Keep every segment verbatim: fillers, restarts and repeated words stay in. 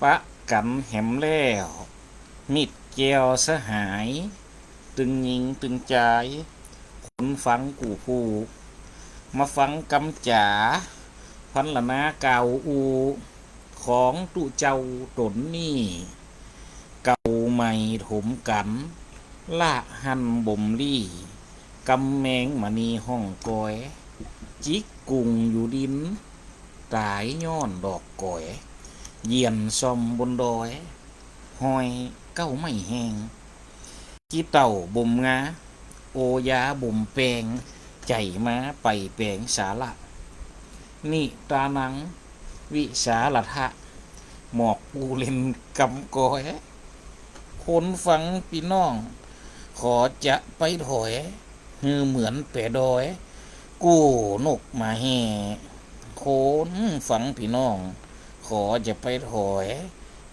ปะกั๋นแหมแล้ว มิตรแก้วสหาย ตึงญิงตึงจาย คนฟังกู้ผู้ มาฟังกำจ๋า พรรณนากล่าวอู้ ของตุ๊เจ้าต๋นนี้ เก่าใหม่ถมกั๋น ละหันบ่มลี้ กำแมงมณีห้องก๋อย จิกกุ่งอยู่ดิน ต๋ายย้อนดอกก๋อย เหยี่ยนซ่อมบนดอย ฮอยเก๊าไม้แห้ง ขี้เถ้าบ่มงา โอยาบ่มแปง ใจ๋มาไปแป๋งสาระ นิตานัง วิสาระทะ หมอกปูเล่นกำก๋อย คนฟังปี้น้อง ขอจะไปถอย หื้อเหมือนแป๋ดอย กู้นกมาแห่ คนฟังปี้น้อง ขอจะไปถอย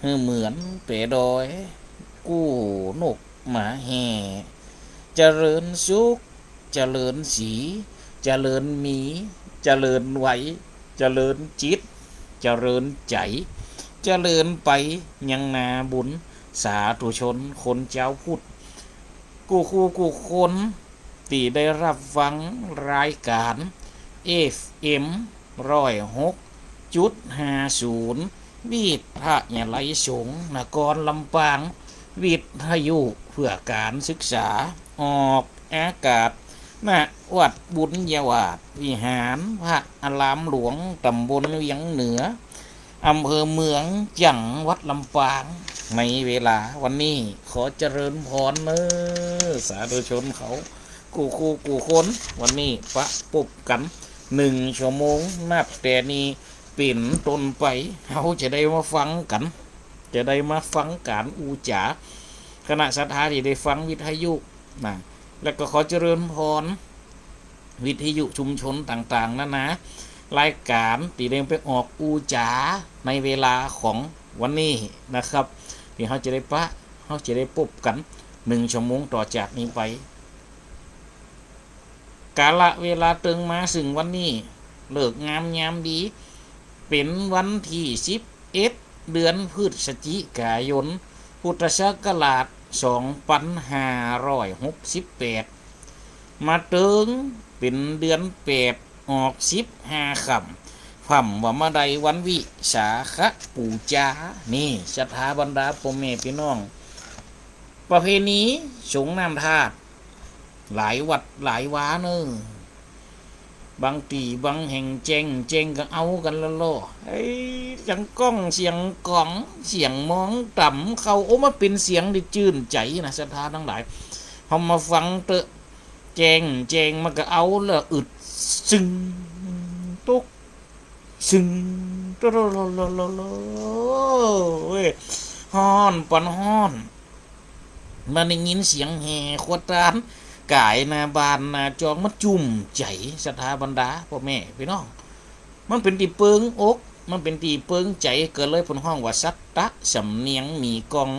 หื้อเหมือนแป๋ดอย กู้นกมาแห่ เจริญสุข เจริญศรี เจริญมี เจริญไว เจริญจิต เจริญใจ๋ เจริญไปยังนาบุญ สาธุชนคนจาวพุทธ กู้คู่กู้คน ตี้ได้ฮับฟังรายก๋าน เอฟเอ็ม ร้อยหกจุดห้าศูนย์ วิทยาลัยสงฆ์นครลำปาง วิทยุเพื่อการศึกษา ออกอากาศ ณ วัดบุญญาวาส วิหารพระอารามหลวง ต๋ำบลเวียงเหนือ อำเภอเมือง จังหวัดลำปาง ในเวลาวันนี้ ขอเจริญพรเน่อ สาธุชนเขา กู้คู่กู้คน วันนี้ปะปบกั๋น นึ่งชั่วโมง นับแต่นี้เป๋นต้นไป เฮาจะได้มาฟังกั๋น จะได้มาฟังก๋านอู้จ๋า คณะศรัทธาตี้ได้ฟังวิทยุนะ แล้วก็ขอเจริญพร วิทยุชุมชนต่างๆ นานา รายก๋านตี้ได้ไปออกอู้จ๋าในเวลาของวันนี้นะครับ ตี้เฮาจะได้ปะ เฮาจะได้ปบกั๋น นึ่งชั่วโมงต่อจากนี้ไป กาละเวลาเติงมาเถิงวันนี้ ฤกษ์งามยามดี เป๋นวันตี้สิบเอ็ด เดือนพฤศจิกายน พุทธศักราช สองปันห้าร้อยหกสิบแปด มาเถิงเป๋นเดือนแปด ออกสิบห้าค่ำ พ่ำว่ามาได้วันวิสาขบูชา นี่ ศรัทธาบรรดาป้อแม่ปี้น้อง ประเพณีสรงน้ำธาตุ หลายวัดหลายวาเน่อ บางตี้บางแห่งแจ้ง แจ้งก็เอากั๋นละล่อ ไอ้ เสียงก้อง เสียงก๋อง เสียงมองต๋ำเข้า โอ้ มันเป๋นเสียงตี้จื้นใจ๋นะ ศรัทธาตังหลาย เฮามาฟังเต๊อะ แจ้ง แจ้งมันก็เอาละ อึด ซึ่ง ตุ๊ก ซึ่ง โตโลโลโลโลโล เว้ย ฮ้อนปานฮ้อน มาได้ยินเสียงแห่ขวัญต้านก๋ายหน้าบ้านหน้าจอง มันจุ่มใจ๋ ศรัทธาบรรดาป้อแม่ปี้น้อง มันเป๋นตี้เปิงอก มันเป๋นตี้เปิงใจ๋ ก็เลยเปิ้นฮ้องว่า สัตตะสำเนียงมีก้อง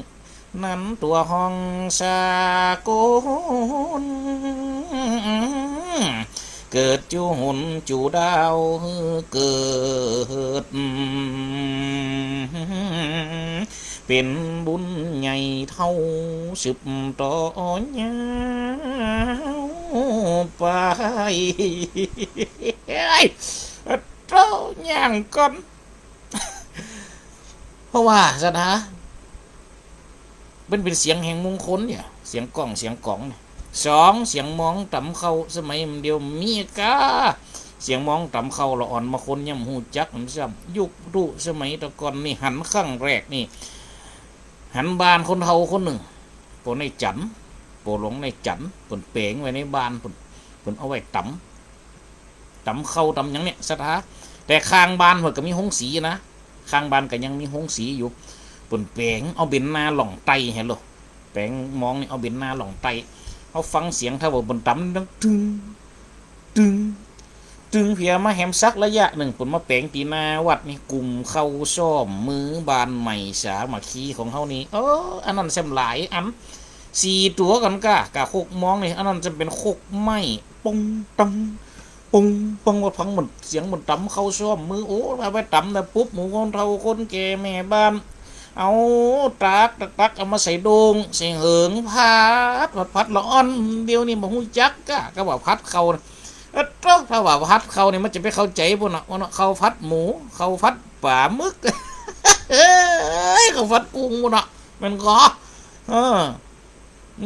นั้นตั๋วฮ้องสากล เกิดจุหนจุดาวหื้อเกิด เป๋นบุญใหญ่เฒ่าสืบต่อยาวไป เอ้ย เต้าย่างก่อน เพราะว่าศรัทธา มันเป๋นเสียงแห่งมงคลเนี่ย เสียงก้องเสียงก๋องเนี่ย สอง เสียงมองต๋ำเข้า สมัยเดียวมีก้า เสียงมองต๋ำเข้าละอ่อนมาคนยังบ่ฮู้จักมันซ้ำ ยุคตู้สมัยตะก่อนนี่หันครั้งแรกนี่ หันบ้านคนเฒ่าคนนึ่ง ป้อในจันทน์ ป้อหลวงในจันทน์ เปิ้นแป๋งไว้ในบ้าน เปิ้น เปิ้นเอาไว้ต๋ำ ต๋ำเข้าต๋ำหยังเนี่ยศรัทธา แต่ข้างบ้านเปิ้นก็มีโฮงสีนะ ข้างบ้านก็ยังมีโฮงสีอยู่ เปิ้นแป๋งเอาเบญจนาหล่องไต้หั้นโล แป๋งมองนี่เอาเบญจนาหล่องไต้ เฮาฟังเสียงถ้าว่าเปิ้นต๋ำดังตึง ตึง ตึง เผียมาแหมสักระยะนึ่ง เปิ้นมาแป๋งตี้หน้าวัดนี่ กุมเข้าซ่อมมือบ้านใหม่สามัคคีของเฮานี่ เออ อันนั้นแซมหลายอัน สี่ตั๋วกั๋นก้า ก้าคกมองนี่ อันนั้นจะเป๋นคกไม้ ปงตัง ปงปัง ว่าฟังเหมือนเสียงเหมือนต๋ำเข้าซ่อมมือ โอ้ ถ้าไปต๋ำนะปุ๊บ หมู่คนเฒ่าคนแก่แม่บ้าน เอาตัก ตัก ตักเอามาใส่โด่ง ใส่เหิง ผัด ผัด ผัดละอ่อนเดียวนี่บ่ฮู้จักก้า ก็ว่าผัดข้าวนะ เออ ถ้าว่าผัดข้าวนี่มันจะไปเข้าใจ๋บ่เนาะ ว่าเนาะ ข้าวผัดหมู ข้าวผัดป๋าหมึก เอ้ย ข้าวผัดกุ้งบ่เนาะ แม่นก่อ เออ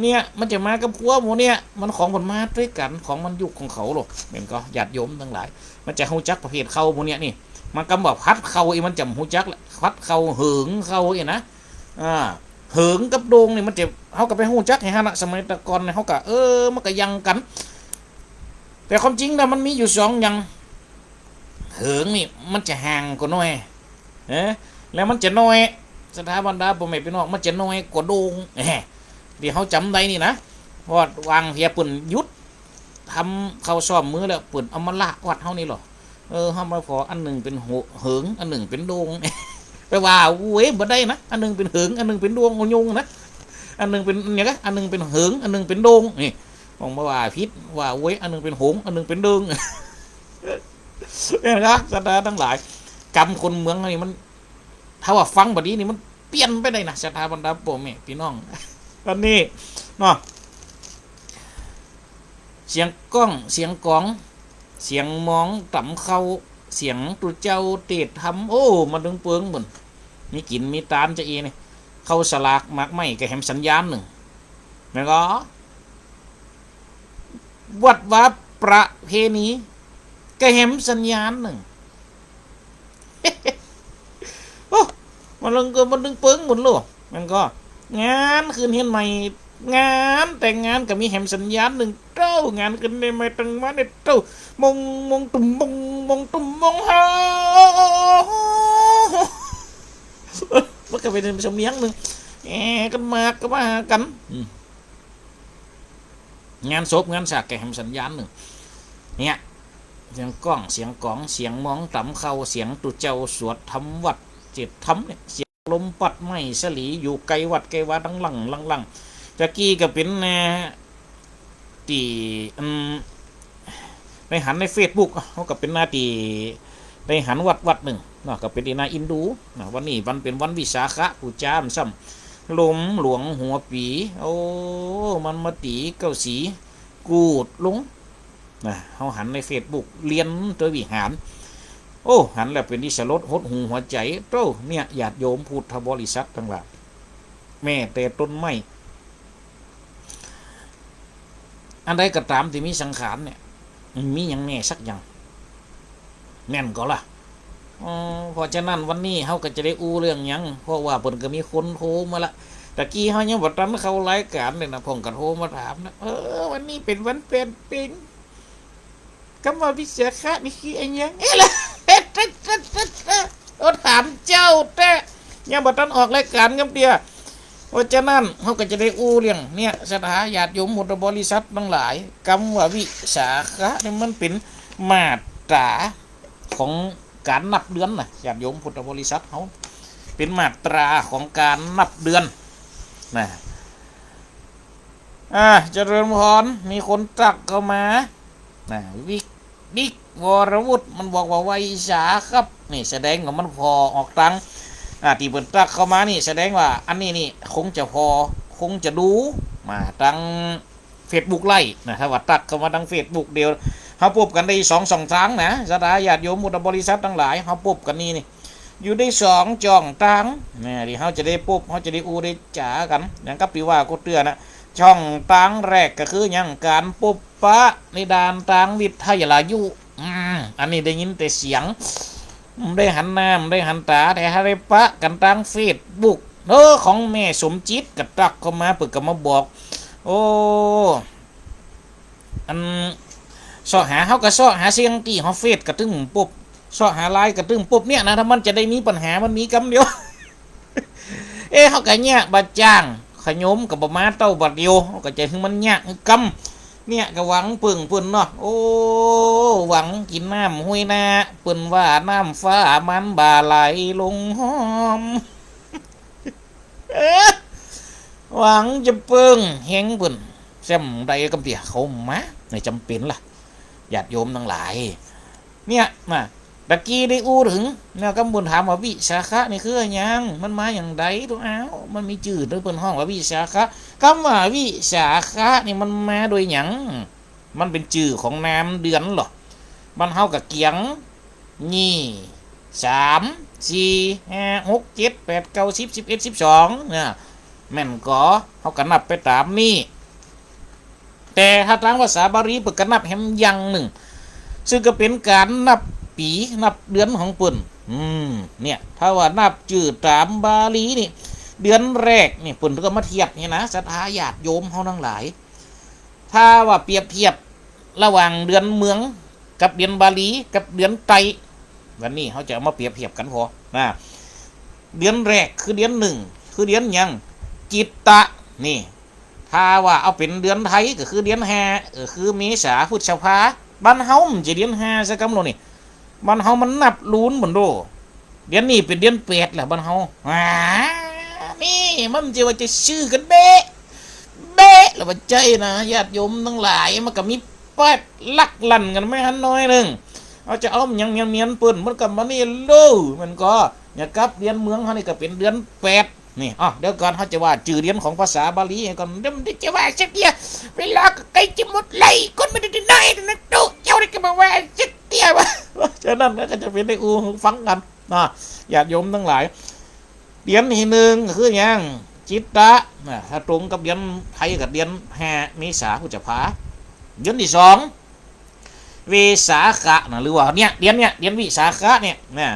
เนี่ย มันจะมากับครัวหมู่เนี่ย มันของมันมาตวยกั๋น ของมันยุคของเขาโลด แม่นก่อ ญาติโยมตังหลาย มันจะฮู้จักประเภทข้าวหมู่เนี่ยนี่ มันกำว่าผัดข้าวอีก มันจะบ่ฮู้จักละ ผัดข้าว เหิงข้าวอีกนะ อ่า เหิงกับโด่งนี่มันจะ เฮาก็ไปฮู้จักแหมหั้นนะ สมัยแต่ก่อนเนี่ยเฮาก็ เออ มันก็ยังกั๋น แต่ความจริงแล้วมันมีอยู่สองอย่าง เหิงนี่มันจะห่างกว่าหน่อย เออ แล้วมันจะน้อย ศรัทธาบรรดาป้อแม่ปี้น้อง มันจะน้อยกว่าโด่ง แหม ตี้เฮาจ๋ำได้นี่นะ เพราะว่าหว่างเหียเปิ้นหยุด ทำข้าวซ้อมมื้อแล้ว เปิ้นเอามาละวัดเฮานี่ลอ เออ เฮามาผ่ออันนึ่งเป๋นโห เหิง อันนึ่งเป๋นโด่ง ไปว่า โอ้ย บ่ได้นะ อันนึ่งเป๋นเหิง อันนึ่งเป๋นโด่ง เอายุงนะ อันนึ่งเป๋นเนี่ยกะ อันนึ่งเป๋นเหิง อันนึ่งเป๋นโด่ง นี่ ต้องมาว่าผิด ว่า โอ้ย อันนึ่งเป๋นหง อันนึ่งเป๋นเดิง เห็นบ่ ศรัทธาตังหลาย กำคนเมืองนี่มัน ถ้าว่าฟังบ่ดีนี่มันเปลี่ยนไปได้นะ ศรัทธาบรรดาป้อแม่ปี้น้อง อันนี้เนาะ เสียงก้อง เสียงก๋อง เสียงมองต๋ำข้าว เสียงตุ๊เจ้าเตศน์ธรรม โอ้ มาตึงเปิงบุญ มีกิ๋นมีตานจาอี้นี่ ข้าวสลากหมากไม้ก็แหมสัญญาณนึ่ง แม่นก่อ วัดวาประเพณีก็แหมสัญญาณนึ่ง โอ้ มาตึงก็ มาตึงเปิงบุญโล แม่นก่อ งานขึ้นเฮือนใหม่ งานแต่งงานก็มีแหมสัญญาณนึ่งเต้า งานขึ้นเฮือนใหม่แต่งมาเนี่ยเต้า มง มงตุ้มมง มงตุ้มมง ฮา มันก็เป๋นสำเนียงนึ่ง แอ่กั๋นมาก็ว่ากั๋น อืม งานศพงานสากก็แหมสัญญาณนึ่ง เนี่ย เสียงก้อง เสียงก๋อง เสียงมองต๋ำข้าว เสียงตุ๊เจ้าสวดธรรมวัดเตศน์ธรรมเนี่ย เสียงลมปัดไม้สลี อยู่ไกลวัดไกลวา ดังลั่ง ลั่ง ลั่ง ตะกี้ก็เป๋น เอ่อ ตี้ อืม ได้หันในเฟซบุ๊ก เฮาก็เป๋นหน้าตี้ได้หันวัดวัดนึ่งเนาะ ก็เป๋นตี้หน้าอินดูเนาะ วันนี้วันเป๋นวันวิสาขบูชาซ้ำ ลมหลวงหัวปี โอ้ มันมาตี๋เก้าสี กูดลง นะ เฮาหันในเฟซบุ๊ก เรียนตวยวิหาร โอ้ หันแล้วเป๋นตี้สลดหดหู่หัวใจ๋ โต้ เนี่ย ญาติโยมพุทธบริษัทตังหลาย แม้แต่ต้นไม้ อันใดก็ต๋ามตี้มีสังขารเนี่ย มันมีหยังแน่สักอย่าง แม่นก่อล่ะ อ๋อ เพราะฉะนั้นวันนี้เฮาก็จะได้อู้เรื่องหยัง เพราะว่าเปิ้นก็มีคนโทรมาละ ตะกี้เฮายังบ่ตันเข้ารายก๋านเลยนะ เปิ้นก็โทรมาถามนะ เออ วันนี้เป๋นวันเป๋นเป๋น กำว่าวิสาขะนี่คืออะหยัง เอ๊ะละ โอ้ ถามเจ้าแต๊ ยังบ่ตันออกรายก๋านกำเตื้อ เพราะฉะนั้นเฮาก็จะได้อู้เรื่องเนี่ย ศรัทธาญาติโยมพุทธบริษัทตังหลาย กำว่าวิสาขะนี่มันเป๋นมาตราของก๋านนับเดือนนะ ญาติโยมพุทธบริษัทเฮา เป๋นมาตราของก๋านนับเดือนนะ อ่า เจริญพร มีคนตั๊กเข้ามา นะ วิก บิ๊กวรวุฒิ มันบอกว่า ไหว้สาครับ นี่แสดงว่ามันผ่อออกตัง อ่า ตี้เปิ้นตั๊กเข้ามานี่ แสดงว่าอันนี้นี่คงจะผ่อ คงจะดูมาตังเฟซบุ๊กไลฟ์นะ ถ้าว่าตั๊กเข้ามาตังเฟซบุ๊ก เดี๋ยวเฮาปบกั๋นได้สองช่องตางนะ ศรัทธาญาติโยมพุทธบริษัทตังหลาย เฮาปบกั๋นนี่นี่ อยู่ได้สองจ้องตางนะ ตี้เฮาจะได้ปบ เฮาจะได้อู้ได้จ๋ากั๋น อย่างกับตี้ว่ากูเตือนนะ ช่องตางแรกก็คือหยัง ก๋านปบปะในด้านตางวิทยายุ อืม อันนี้ได้ยินแต่เสียง บ่ได้หันหน้า บ่ได้หันต๋า แต่หาได้ปะกั๋นตางเฟซบุ๊ก เออ ของแม่สมจิตก็ตั๊กเข้ามา เปิ้นก็มาบอก โอ้ อัน เซาะหา เฮาก็เซาะหาเสียงตี้ฮอดเฟซก็ตึงปบ เซาะหาไลน์ก็ตึงปบเนี่ยนะ ถ้ามันจะได้มีปัญหา มันมีกำเดียว เอ๊ะ เฮาก็เยียะบ่าจ้าง ขยมก็บ่มาเต้าบาดเดียว เฮาก็จะหื้อมันเยียะหื้อกำ เนี่ยก็หวังเปิ้งเปิ้นเนาะ โอ้ หวังกิ๋นน้ำห้วยนา เปิ้นว่าน้ำฟ้ามันบ่าไหลลงหอม เอ๊ะ หวังจะเปิ้งเฮงเปิ้น แซมใดกำเตื้อเขามา ในจ๋ำเป๋นล่ะ ญาติโยมตังหลาย เนี่ยนะ ตะกี้ได้อู้เถิง เนี่ย กำบุญถามว่าวิสาขะนี่คืออะหยัง มันมาอย่างใด ตุ๊ อ้าว มันมีจื้อ เปิ้นฮ้องว่าวิสาขะ กำว่าวิสาขะนี่มันมาโดยหยัง มันเป๋นจื้อของนามเดือนลอ บ้านเฮาก็เกียง ยี่ สาม สี่ ห้า หก เจ็ด แปด เก้า สิบ สิบเอ็ด สิบสอง เนี่ย แม่นก่อ เฮาก็นับไปต๋ามนี้ แต่ถ้าตางภาษาบาลีเปิ้นก็นับแหมอย่างนึ่ง ซึ่งก็เป๋นก๋านนับปี๋นับเดือนของเปิ้น อืม เนี่ย ถ้าว่านับจื้อต๋ามบาลีนี่ เดือนแรกนี่ เปิ้นก็มาเทียบนี่นะ ศรัทธาญาติโยมเฮาตังหลาย ถ้าว่าเปรียบเทียบระหว่างเดือนเมืองกับเดือนบาลีกับเดือนไต วันนี้เฮาจะเอามาเปรียบเทียบกั๋นพอ นะ เดือนแรกคือเดือนหนึ่ง คือเดือนหยัง จิตตะ นี่ ถ้าว่าเอาเป๋นเดือนไทยก็คือเดือนห้า ก็คือเมษา พฤษภา บ้านเฮามันจะเดือนห้าซะกำโลนี่ บ้านเฮามันนับลูนหมุนโด เดี๋ยวนี้เป๋นเดือนแปดแล้วบ้านเฮา อ่า นี่มันจะว่าจะซื่อกั๋นเบ๊ะ เบ๊ะ แล้วบ่ใจ้นะ ญาติโยมตังหลาย มันก็มีแป๊ดลักลั่นกั๋นแม่หันหน้อยนึ่ง เฮาจะเอาหยังเมียนๆ เปิ้น มันก็มานี่โล มันก็ เนี่ย กับเดือนเมืองเฮานี่ก็เป๋นเดือนแปด นี่ อ้อ เดี๋ยวก่อน เฮาจะว่าจื้อเดือนของภาษาบาลีก่อน เดี๋ยวมันจะว่าสักเตื้อ เวลาก็ใก้จะหมดแล้ว คนมันจะได้น้อยนะตุ๊ เจ้านี่ก็มาว่าสักเตื้อวะ ฉะนั้นก็จะเป๋นได้อู้ฟังกั๋น นะ ญาติโยมตังหลาย เดือนตี้นึ่งก็คือหยัง จิตตะ นะ ถ้าตรงกับเดือนไทยก็เดือนห้า เมษา พฤษภา เดือนตี้สอง วิสาขะนะ หรือว่าเนี่ย เดือนเนี่ย เดือนวิสาขะเนี่ย นะ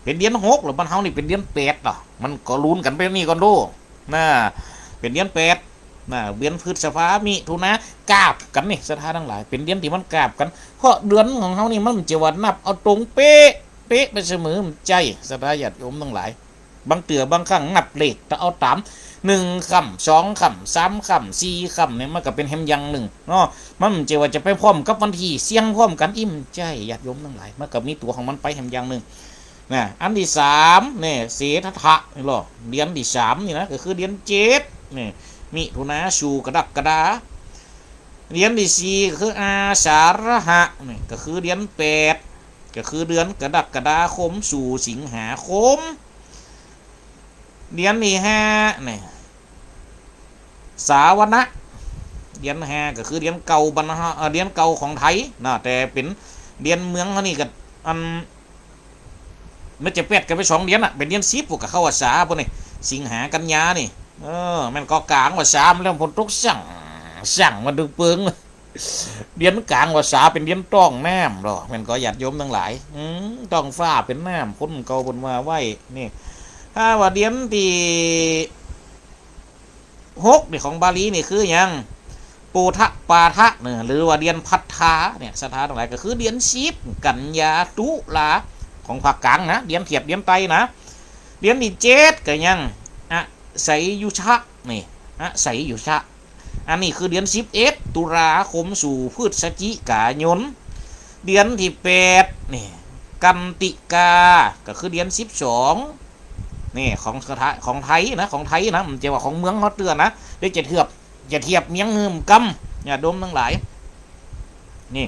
เป๋นเดือนหก แล้วบ้านเฮานี่เป๋นเดือนแปดเนาะ มันก็ลูนกั๋นไปนี่ก่อนโด นะ เป๋นเดือนแปด นะ เดือนพฤษภา มิถุนา กาบกั๋นนี่ ศรัทธาตังหลาย เป๋นเดือนตี้มันกาบกั๋น เพราะเดือนของเฮานี่มันจะว่านับเอาตรงเป๊ะ เป๊ะไปเสมอ บ่ใจ้ ศรัทธาญาติโยมตังหลาย บางเตื้อบางครั้งนับเลข ถ้าเอาต๋ามหนึ่งค่ำ สองค่ำ สามค่ำ สี่ค่ำเนี่ย มันก็เป๋นแหมอย่างนึ่งเนาะ มันบ่ใจ้ว่าจะไปพร้อมกับวันตี้ เสี่ยงพร้อมกั๋น บ่ใจ้ ญาติโยมตังหลาย มันก็มีตั๋วของมันไปแหมอย่างนึ่ง นะ อันตี้สามเนี่ย เสฏฐะนี่ลอ เดือนตี้สามนี่นะ ก็คือเดือนเจ็ด นี่ มิถุนา สู่ กรกฎา เดือนตี้สี่ก็คืออาสาฬหะ นี่ก็คือเดือนแปด ก็คือเดือนกรกฎาคมสู่สิงหาคม เดือนตี้ห้านี่ สาวน เดือนห้าก็คือเดือนเก่าบ้านเฮา เอ่อ เดือนเก่าของไทยนะ แต่เป๋นเดือนเมืองเฮานี่ก็ อัน มันจะแปดกั๋นไปสองเดือนน่ะ เป๋นเดือนสิบ พวกก็เข้าอาสา พวกนี้ สิงหา กันยานี่ เออ แม่นก็ก๋างว่าสามแล้ว ฝนตกสั่ง สั่งมาตึงเปิง เดือนก๋างว่าสาเป๋นเดือนต้องน้ำลอ แม่นก็ญาติโยมตังหลาย อืม ต้องฟ้าเป๋นน้ำ คนเก่าเปิ้นว่าไว้ นี่ ถ้าว่าเดือนตี้ หกนี่ของบาลีนี่คือหยัง ปูทะปาทะเนี่ย หรือว่าเดือนภัททาเนี่ย ศรัทธาตังหลาย ก็คือเดือนสิบ กันยา ตุลา ของภาคก๋างนะ เดือนเทียบเดือนไตนะ เดือนตี้เจ็ดก็หยัง อไสยุชะ นี่ อไสยุชะ อันนี้คือเดือนสิบเอ็ด ตุลาคมสู่พฤศจิกายน เดือนตี้แปดนี่ กันติกา ก็คือเดือนสิบสอง นี่ของสถา ของไทยนะ ของไทยนะ บ่ใจ้ว่าของเมืองเฮาเตื้อนะ เดี๋ยวจะเทียบ จะเทียบเมืองหื้อบ่กำ ญาติโยมตังหลาย นี่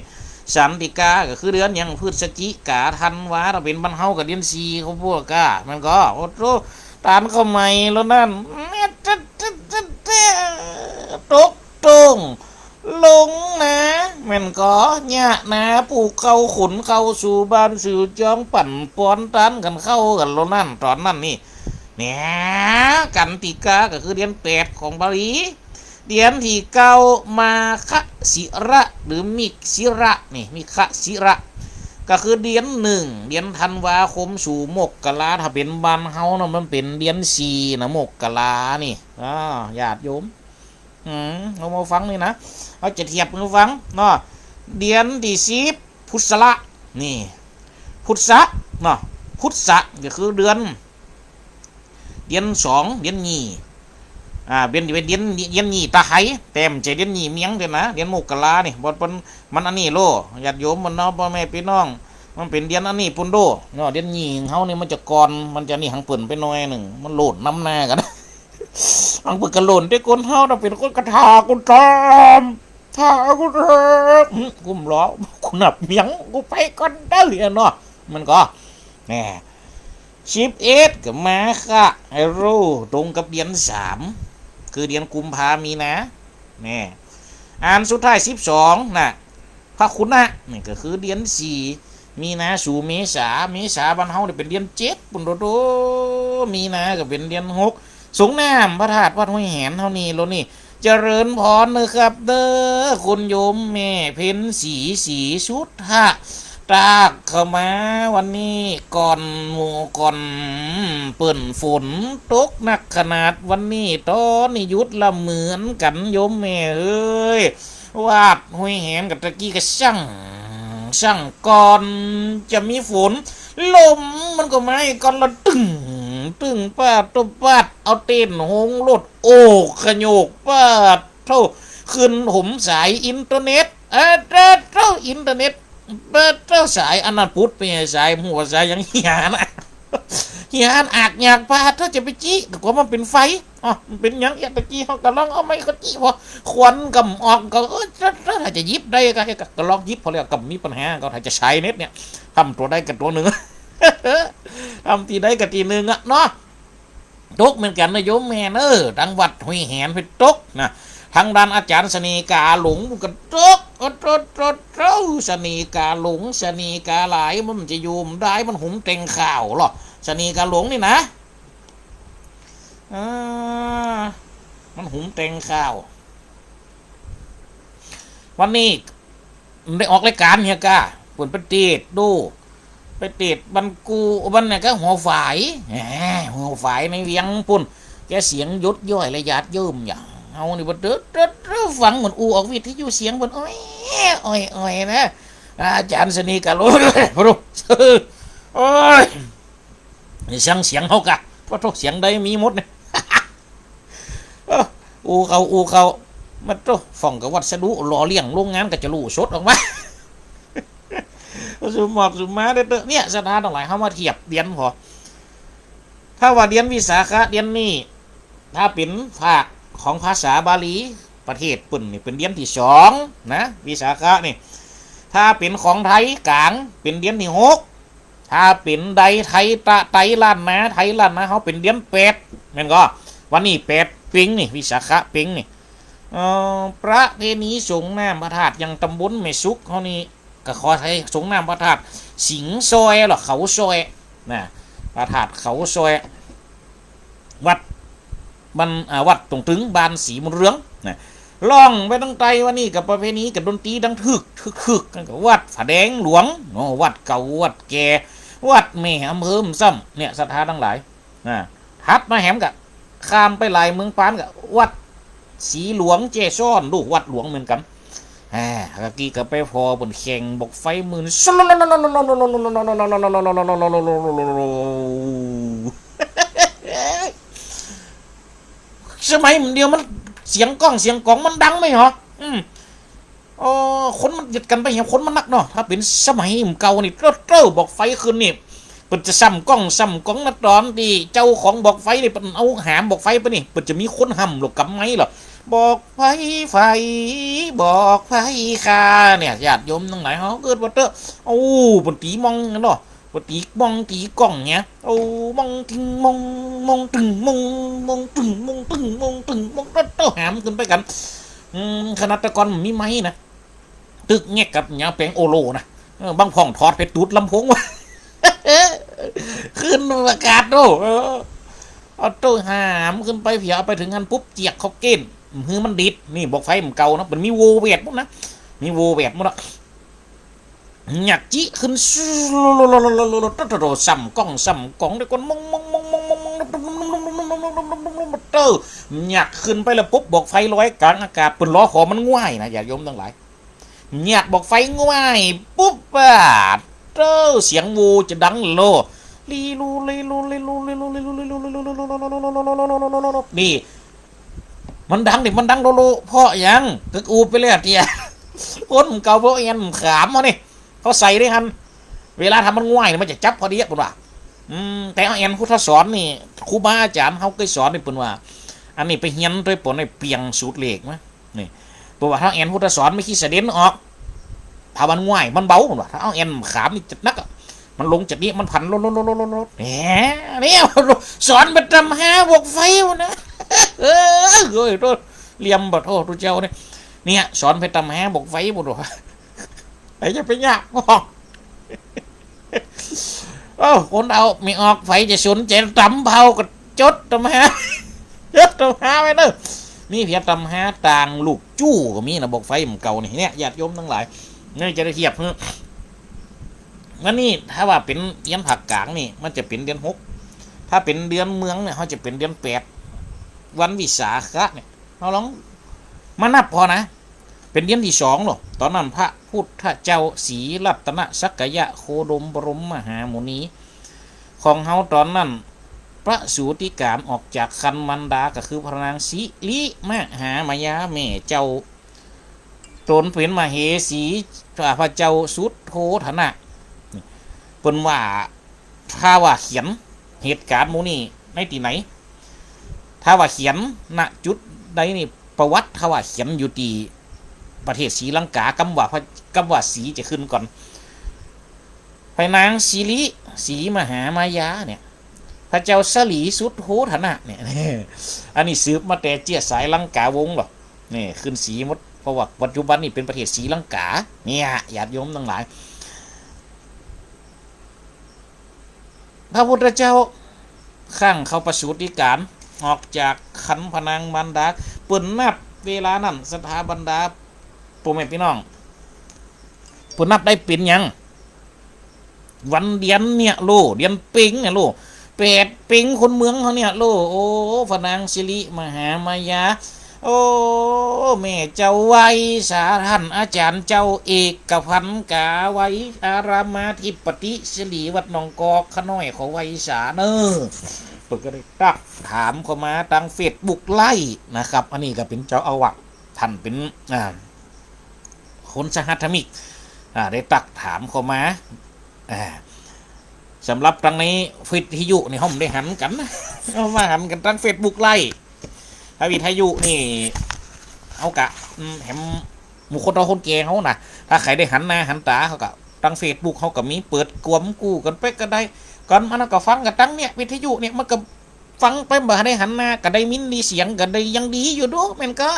สันติกา ก็คือเดือนหยัง พฤศจิกา ธันวา ถ้าเป๋นบ้านเฮาก็เดือนสี่ เขาพวกกา มันก็ โอ้โธ่ ตานเข้าใหม่แล้วนั่น ตกตรง ลงนา แม่นก็ เยียะนา ปูกข้าว ขนข้าวสู่บ้านสู่จอง ปั่นปอนตานกั๋นเข้ากั๋นแล้วนั่น ต๋อนนั้นนี่ เนี่ย กันติกา ก็คือเดือนแปดของบาลี เดือนตี้เก้า มาคสิระ หรือมิกสิระ นี่ มิคสิระ ก็คือเดือนหนึ่ง เดือนธันวาคมสู่มกรา ถ้าเป๋นบ้านเฮานะ มันเป๋นเดือนสี่นะ มกรานี่ อ้าว ญาติโยม อืม เอามาฟังนี่นะ เฮาจะเทียบหื้อฟังเนาะ เดือนตี้สิบ พุสสะ นี่ พุสสะเนาะ พุสสะก็คือเดือน เดือนสอง เดือนยี่ อ่า เป๋น เป๋นเดือน เดือนยี่ตะไคร้ แต่บ่ใจ้เดือนยี่เมียงเตื้อนะ เดือนมกรานี่ บ่เปิ้น มันอันนี้โล ญาติโยมมันเนาะ ป้อแม่ปี้น้อง มันเป๋นเดือนอันนี้ปู้นโด เนาะ เดือนยี่ของเฮานี่มันจะก่อน มันจะนี่หังเปิ้นไปหน้อยนึ่ง มันโล่นนำหน้ากั๋น หังเปิ้นก็โล่น แต่คนเฮาน่ะเป๋นคนกระถาคนตาม ถ้ากูเถอะ อืม กูบ่รอ กูนับเมียง กูไปก่อนเด้อเนาะ มันก็ แน่ สิบเอ็ด ก็มาฆะ เฮโร่ ตรงกับเดือนสาม คือเดือนกุมภามีนา แน่ อันสุดท้าย สิบสอง น่ะ พระคุณนะ นี่ก็คือเดือนสี่ มีนาสู่เมษา เมษาบ้านเฮาเนี่ยเป๋นเดือนเจ็ด ปุ้นโตโต มีนาก็เป๋นเดือนหก สรงน้ำพระธาตุวัดห้วยแหนเฮานี่โลนี่ เจริญพรเน่อครับเน่อ คุณโยมแม่เพ็ญศรี ศรีสุทธะ ตากเข้ามาวันนี้ก่อนหมู่ก่อน เปิ้นฝนตกหนักขนาด วันนี้ต๋อนนี้หยุดละเหมือนกั๋น โยมแม่เอ้ย วัดห้วยแหนกับตะกี้ก็สั่ง สั่งก่อนจะมีฝน ลมมันก็มาก่อนละตึ้ง ตึ้ง ปาดโต ปาด เอาเต้นโฮงรถ โอ้ ขะโยก ปาดโธ่ ขึ้นหมสายอินเทอร์เน็ต เออ เต้า เต้า อินเทอร์เน็ต เออ เต้า สายอันนั้นปุดไป สายหัว สายหยัง เหียนะ เหียนะ อักอยาก ปาดโธ่ จะไปจี้ ก็กลัวมันเป๋นไฟ อ๋อ มันเป๋นหยัง เอียดตะกี้เฮาก็ลองเอาไม้ก็จี้ พอควันก็ออกก็ เออ เต้า เต้า ถ้าจะหยิบได้ก็ ก็ลองหยิบ พอแล้วก็มีปัญหาก็ ถ้าจะใช้เน็ตเนี่ย ทำตั๋วใดกับตั๋วนึ่ง ทำตี้ใดกับตี้นึ่งอะเนาะ ตกเหมือนกั๋นนะโยมแม่เน่อ ตังวัดห้วยแหนไปตกนะ ตังด้านอาจ๋ารย์เสน่ห์กาหลงก็ตก โอ้โธ่โธ่โธ่ เสน่ห์กาหลง เสน่ห์กาหลาย มันจะอยู่บ่ได้ มันหุมแต่งข่าวเหรอ เสน่ห์กาหลงนี่นะ อ่า มันหุมแต่งข่าว วันนี้ได้ออกรายก๋านเหียก้า เปิ้นไปเตสดู ไปเตสบ้านกู บ้านเนี่ยก็หัวฝาย แหม หัวฝายในเวียงปุ้น แกเสียงหยดย้อยและหยาดเยิ้มอย่าง เฮานี่บ่เต๊อะเต๊อะเต๊อะ ฟังเหมือนอู้ออกวิทยุเสียงเปิ้นอ้อยอ้อยอ้อยนะ อาจ๋ารย์เสน่ห์กาหลง โอ้ย นี่เสียง เสียงเฮากะ ปาดโธ่ เสียงใดมีหมดเนี่ย เออ อู้เข้า อู้เข้า มาโธ่ ฟ้องกับวัสดุหล่อเลี้ยงโรงงานก็จะรู้สดออกมา สุหมอกสุหมาเต๊อะ เนี่ย ศรัทธาตังหลาย เฮามาเทียบเดือนพอ ถ้าว่าเดือนวิสาขะเดือนนี้ ถ้าเป๋นภาคของภาษาบาลี ประเทศเปิ้นนี่เป๋นเดือนตี้สองนะ วิสาขะนี่ ถ้าเป๋นของไทยก๋างเป๋นเดือนตี้หก ถ้าเป๋นใดไทยตะ ไทยล้านนา ไทยล้านนาเฮาเป๋นเดือนแปด แม่นก่อ วันนี้แปดเพ็งนี่ วิสาขะเพ็งนี่ เอ่อ ประเพณีสรงน้ำพระธาตุ อย่างตำบลแม่สุกเฮานี่ ก็ขอไทยสรงน้ำพระธาตุสิงห์ซอยเหรอ เขาซอย นะ พระธาตุเขาซอย วัด บ้าน อ่า วัดตรงตึง บ้านสีบุญเรือง นะ ล่องไปตังใต้วันนี้กับประเพณีกับดนตรีดังทึก ทึก ทึก นั่นก็วัดผาแดงหลวง เนาะ วัดเก่า วัดแก่ วัดแม่อำเภอซ้ำ เนี่ย ศรัทธาตังหลาย นะ ถัดมาแหมก็ข้ามไปหลายเมืองปานก็วัดสีหลวงแจซ้อน ดู วัดหลวงเหมือนกั๋น แหม ตะกี้ก็ไปผ่อเปิ้นแข่งบอกไฟหมื่น สมัยเดียวมันเสียงก้องเสียงก๋องมันดังไหมเหรอ อืม เออ คนมันหยุดกั๋นไปเหีย คนมันนักเนาะ ถ้าเป๋นสมัยเก่านี่ เต้อ เต้อ บอกไฟขึ้นนี่ เปิ้นจะส่ำก้องส่ำก๋องนะ ต๋อนตี้เจ้าของบอกไฟนี่ เปิ้นเอาหามบอกไฟไปนี่ เปิ้นจะมีคนห้ำหลบกำไม้เหรอ บอกไฟ ไฟ บอกไฟข้า เนี่ย ญาติโยมตังหลายเฮาเกิดว่าเต้อ โอ้ เปิ้นตี๋มองเนาะ เปิ้นตี๋มองตี๋ก้องเนี่ย โอ้ มองติงมอง มองตึงมอง มองตึงมองตึงมองตึงมอง เต้อ เต้อ หามขึ้นไปกั๋น อืม ขนาดแต่ก่อนมีไม้นะ ตึกแงกกับหยังแป๋งโอโลนะ เออ บางพ่องถอดไปตูดลำโพงวะ ขึ้นอากาศโต เออ เอาโตหามขึ้นไปเผีย เอาไปเถิงหั้นปุ๊บ เจียกเข้าเก๊น หื้อมันดีด นี่บอกไฟมันเก่านะ มันมีโวแวดหมดนะ มีโวแวดหมดอะ หยักจิขึ้น ส่ำก้องส่ำก๋องได้ก่อน มอง มอง เต้อ หยักขึ้นไปแล้วปุ๊บ บอกไฟลอยก๋างอากาศ เปิ้นล้อขอมันง่ายนะ ญาติโยมตังหลาย หยักบอกไฟง่ายปุ๊บ ปาดเต้อ เสียงโวจะดังโล ลีลู ลีลู ลีลู ลีลู ลีลู ลีลู ลีลู ลีลู ลีลู ลีลู ลีลู ลีลู ลีลู ลีลู ลีลู นี่ มันดังนี่ มันดังโลโล เพราะหยัง กึกอูไปเลยอะเตี้ย คนเก่าพวกเอ็นขามเอานี่ เขาใส่ได้หั้น เวลาถ้ามันง่ายนี่ มันจะจับพอดีอะ เปิ้นว่า อืม แต่เอาแอนพุทธสอนนี่ ครูบาอาจ๋ารย์เฮาเกยสอนนี่ เปิ้นว่า อันนี้ไปเฮียนตวยเปิ้น ได้เปลี่ยนสูตรเลขมา นี่ เปิ้นว่าถ้าแอนพุทธสอนไม่ขี้เสด็จออก ถ้ามันง่าย มันเบา เปิ้นว่า ถ้าเอาแอนขามนี่จัดหนักอะ มันลงจากนี้มันผันโลดโลดโลดโลดโลด แหม เนี่ย สอนไปตำฮาบอกไฟวะนะ เออ โอ้ย โธ่ เหลี่ยมบ่ โธ่ ตุ๊เจ้าเนี่ย เนี่ย สอนไปตำฮาบอกไฟบ่ โธ่ ไผจะไปยากบอก เออ คนเฒ่าไม่ออก ไผจะสนใจ๋ตำเผาก็จดตำฮา จดตำฮาไว้เน่อ มีเปียงตำฮาต่างลูกจู้ก็มีนะ บอกไฟมันเก่านี่ เนี่ย ญาติโยมตังหลาย นี่จะได้เทียบหื้อ วันนี้ถ้าว่าเป๋นเดือนภาคกลางนี่ มันจะเป๋นเดือนหก ถ้าเป๋นเดือนเมืองเนี่ย เฮาจะเป๋นเดือนแปด วันวิสาขะเนี่ย เฮาลองมานับผ่อนะ เป๋นเดือนตี้สองเนาะ ต๋อนนั้นพระพุทธเจ้าศรีรัตนสักยะโคดมบรมมหามุนี ของเฮาต๋อนนั้น ประสูติกรรมออกจากครรภ์มารดาก็คือพระนางสิริมหามายาแม่เจ้า ต๋นเป๋นมเหสี พระเจ้าสุทโธทนะ เปิ้นว่า ถ้าว่าเขียนเหตุก๋ารณ์หมู่นี้ในตี้ไหน ถ้าว่าเขียน ณ จุดใดนี่ ประวัติถ้าว่าเขียนอยู่ตี้ประเทศศรีลังกา กำว่าพระ กำว่าศรีจะขึ้นก่อน พระนางสิริ ศรีมหามายาเนี่ย พระเจ้าสลีสุทโธทนะเนี่ย อันนี้สืบมาแต่เจื้อสายลังกาวงศ์หรอก นี่ขึ้นศรีหมด เพราะว่าปัจจุบันนี่เป๋นประเทศศรีลังกา เนี่ย ญาติโยมตังหลาย พระพุทธเจ้า ครั้งเข้าประสูติกรรม ออกจากครรภ์พระนางมารดา เปิ้นนับเวลานั้น ศรัทธาบรรดาป้อแม่ปี้น้อง เปิ้นนับได้เป๋นหยัง วันเดือนเนี่ยโล เดือนเพ็ญเนี่ยโล แปดเพ็ญคนเมืองเฮาเนี่ยโล โอ้ พระนางสิริมหามายา โอ้ แม่เจ้าไวสา ต้านอาจ๋ารย์เจ้าเอกพันธ์กาไว อารามาธิปติสิริวัดหนองกอก ข้าน้อยขอไวสาเน่อ เปิ้นก็ได้ตักถามเข้ามาตางเฟซบุ๊กไลฟ์นะครับ อันนี้ก็เป๋นเจ้าอาวาส ต้านเป๋น อ่า คนสหัสมิก อ่า ได้ตักถามเข้ามา อ่า สำหรับตางในวิทยุนี่เฮาบ่ได้หันกั๋น เฮามาหันกั๋นตางเฟซบุ๊กไลฟ์ ถ้าวิทยุนี่ เฮากะ อืม แหม หมู่คนเฒ่าคนแก่เฮานะ ถ้าใผได้หันหน้าหันต๋า เฮากะ ตางเฟซบุ๊กเฮากะมี เปิดกวมกู้กั๋นไปก็ได้ ก่อนมาเฮากะฟังกั๋นตางเนี่ย วิทยุเนี่ย มันก็ ฟังไปบ่ได้หันหน้า ก็ได้ยินดีเสียง ก็ได้ยังดีอยู่ดอก แม่นก่อ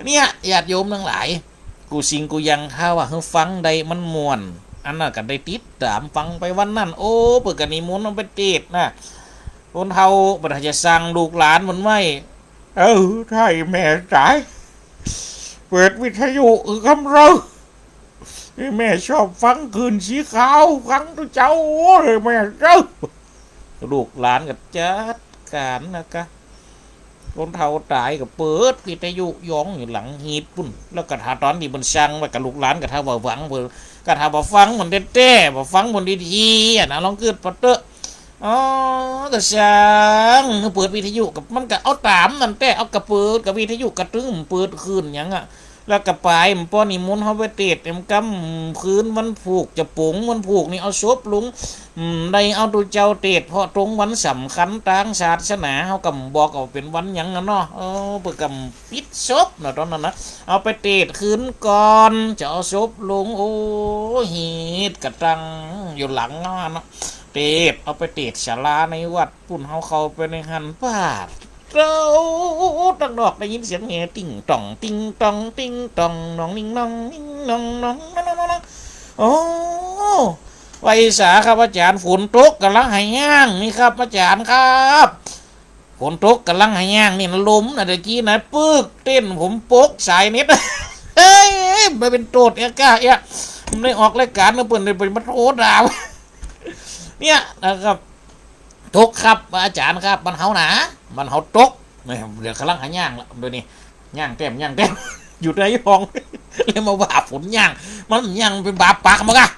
เนี่ย ญาติโยมตังหลาย กู้สิ่งกู้อย่าง ถ้าว่าหื้อฟังได้มันม่วน อันนั้นก็ได้ติดต๋ามฟังไปวันนั้น โอ้ เปิ้นก็นิมนต์เอาไปเตศน์นะ คนเฒ่าบ่ได้จะสั่งลูกหลานมันไว้ เออ ใจ้แม่จ๋าย เปิดวิทยุอือกำเริ นี่แม่ชอบฟังคลื่นสีขาว ฟังตุ๊เจ้าเลยแม่เจ้า ลูกหลานก็จัดก๋านนะกะ คนเฒ่าต๋ายก็เปิดวิทยุย้องอยู่หลังหีบปู๊น แล้วก็ถ้าต๋อนตี้เปิ้นสั่งไว้กะ ลูกหลานก็ถ้าว่าฟังเปิ้น ก็ถ้าว่าฟังเปิ้นแต๊ๆ ว่าฟังเปิ้นดีๆ อะนะ ลองกึ๊ดผ่อเต๊อะ อ๋อ ก็สั่งเปิดวิทยุก็ มันก็เอาต๋ามนั้นแต๊ เอาก็เปิดก็วิทยุก็ตึงเปิดคลื่นหยังอะ แล้วก็ไป ป้อนิมนต์เฮาไปเตศน์ เต็มค่ำคืนวันพูก จะป๋งวันพูกนี่เอาศพลง อืม ได้เอาตุ๊เจ้าเตศน์ เพราะตรงวันสำคัญตางศาสนา เฮาก็บอกเอาเป๋นวันหยังอะเนาะ เออ เปิ้นก็ปิดศพเนาะ ต๋อนนั้นนะ เอาไปเตศน์คืนก่อน จะเอาศพลง โอ้ หีบก็ตั้งอยู่หลังหั้นเนาะ เตศน์ เอาไปเตศน์ศาลาในวัด ปู๊น เฮาเข้าไปในหั้น ปาดโธ่ ตางนอกได้ยินเสียงแห่ ติ๊งต่อง ติ๊งต่อง ติ๊งต่อง น้องนิ่งน้องนิ่งน้องน้องน้องน้องน้อง โอ้ ไวสาครับอาจ๋ารย์ ฝนตกก่ำลังหาย่างนี่ครับอาจ๋ารย์ครับ ฝนตกก่ำลังหาย่างนี่นะ ลมนะ ตะกี้นะ ปึก เต้นผมปกสายเน็ต เฮ้ย บ่เป๋นโต้ษเอะกะเอะ บ่ได้ออกรายก๋านนะ เปิ้นได้ไปมาโต้ษด่า เนี่ยนะครับ ตกครับ อาจ๋ารย์ครับ บ้านเฮานะ บ้านเฮาตก นี่ เดี๋ยวก่ำลังหาย่างละ เดี๋ยวนี้ ย่างแต้ม ย่างแต้ม อยู่ในห้อง แล้วมาว่าฝนย่าง มันย่างเป๋นบาปปากบ่กะ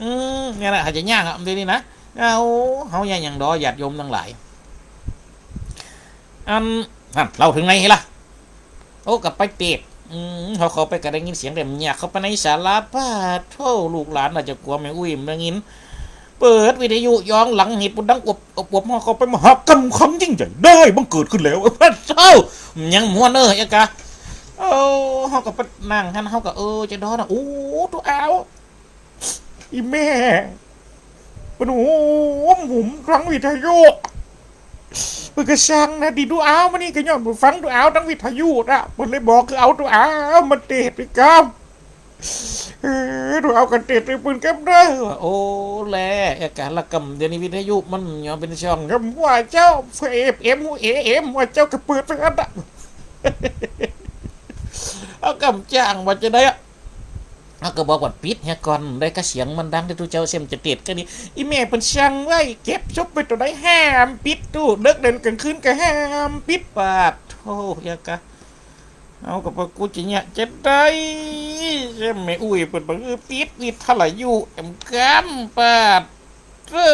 อืม เนี่ยนะ ถ้าจะย่างอะ เดี๋ยวนี้นะ เอา เฮาย่างหยังดอ ญาติโยมตังหลาย อัน นั่น เล่าเถิงไหนล่ะ โอ้ ก็ไปเตศน์ อืม เฮาเข้าไปก็ได้ยินเสียงแต้ม ยากเข้าไปในศาลา ปาดโธ่ ลูกหลานน่าจะกั๋วแม่อุ๊ยบ่ได้ยิน เปิดวิทยุย้องหลังหีบปู๊น ดังอวบ อวบ อวบ เฮาเข้าไป มหากาพย์ครั้งยิ่งใหญ่ได้บังเกิดขึ้นแล้ว ปาดโธ่ ยังม่วนเอ้ยอะกะ โอ้ เฮาก็ไปนั่งหั้น เฮาก็ เออ จะดอนะ โอ้ ตุ๊อ้าว อีแม่เปิ้นหุมหุมฟังวิทยุ เปิ้นก็ซังนะ ตี้ตุ๊เอาวมานี่ก็ย้อนเปิ้นฟังตุ๊เอาวตังวิทยุนะ เปิ้นเลยบอกคือเอาตุ๊เอาวมาเตศน์ไปกำ เออ ตุ๊เอาวก็เตศน์ไปเปิ้นกำเน่อ ว่าโอ้ แล เอะกะ ละกำ เดี๋ยวนี้วิทยุมันย้อนเป๋นซ่อง กำว่าเจ้า เอฟเอ็ม เอเอ็ม ว่าเจ้าก็เปิดไปอันน่ะ เอากำจ้างว่าจะได้อะ เฮาก็บอกว่าปิดเหียก่อน ได้กะเสียงมันดัง เดี๋ยวตุ๊เจ้าเสียมจะเตศน์ กะนี้ อีแม่เปิ้นซังไว้ เก็บศพไว้โตใด ห้ามปิด ตุ๊เลิกเล่นก๋างคืนก็ห้ามปิด ปาดโธ่ เอะกะ เฮาก็บอกกูจะเยียะจะใด เสียมแม่อุ้ยเปิ้นบอก เออ ปิดวิทยุแอมกำ ปาดโธ่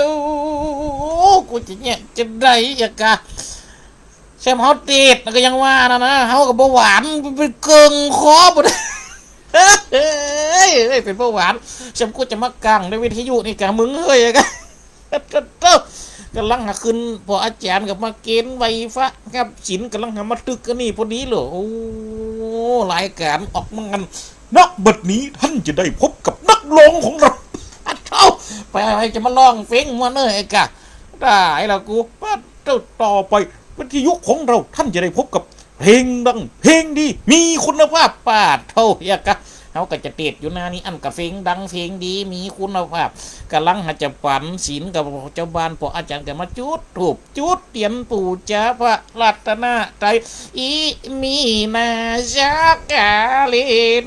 กูจะเยียะจะใด เอะกะ เสียมเฮาเตศน์ก็ยังว่านะนะ เฮาก็เบาหวานไปเกิ่งคอบ่ได้ เฮ้ย เฮ้ย เป๋นเบาหวาน เสียมกูจะมากังในวิทยุนี่กะมึงเฮ้ยกะ โธ่ ก๋ำลังหาขึ้น ป้ออาจ๋ารย์ก็มาเก๋ณฑ์ไหว้พระครับศีล ก๋ำลังหามาตึกอันนี้พอดีเลย โอ้ รายก๋านออกมางัน ณ บัดนี้ท่านจะได้พบกับนักร้องของเรา โธ่ ไป ไป จะมาร้องเพลงมัวเน่อเอะกะ ต๋ายแล้วกู ปาดโธ่ ต่อไปวิทยุของเรา ท่านจะได้พบกับเพลงดัง เพลงดี มีคุณภาพ ปาดโธ่ เอะกะ เฮาก็จะเตศน์อยู่หน้านี้ อันกะเพลงดัง เพลงดี มีคุณภาพ ก๋ำลังหาจะปั๋นศีลกับเจ้าบ้าน ป้ออาจ๋ารย์ก็มาจุดธูป จุดเตียนปู๋จาพระรัตนตรัย อิมินา สกกาเล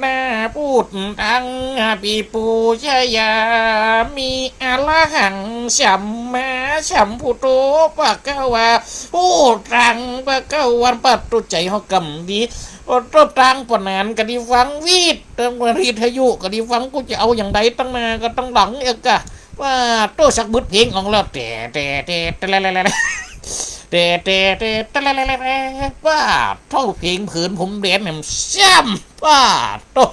นะ พุทธัง อภิปูชยามิ อะระหัง สัมมาสัมพุทโธ ภะคะวา พุทธัง ภะคะวัน ปาดโธ่ ใจ๋เฮากำดี โอ้โธ่ ตางปะหนานก็ดีฟังวิทย์ ตางวิทยุก็ดีฟัง กูจะเอาอย่างใด ตังหน้ากับตังหลังเอะกะ ปาดโธ่ สักบึดเพลงออกแล้ว แต๊ แต๊ แต๊ แต๊ แต๊ แต๊ แต๊ แต๊ แต๊ ปาดโธ่ เพลงผืนผมแดนแหมแซม ปาดโธ่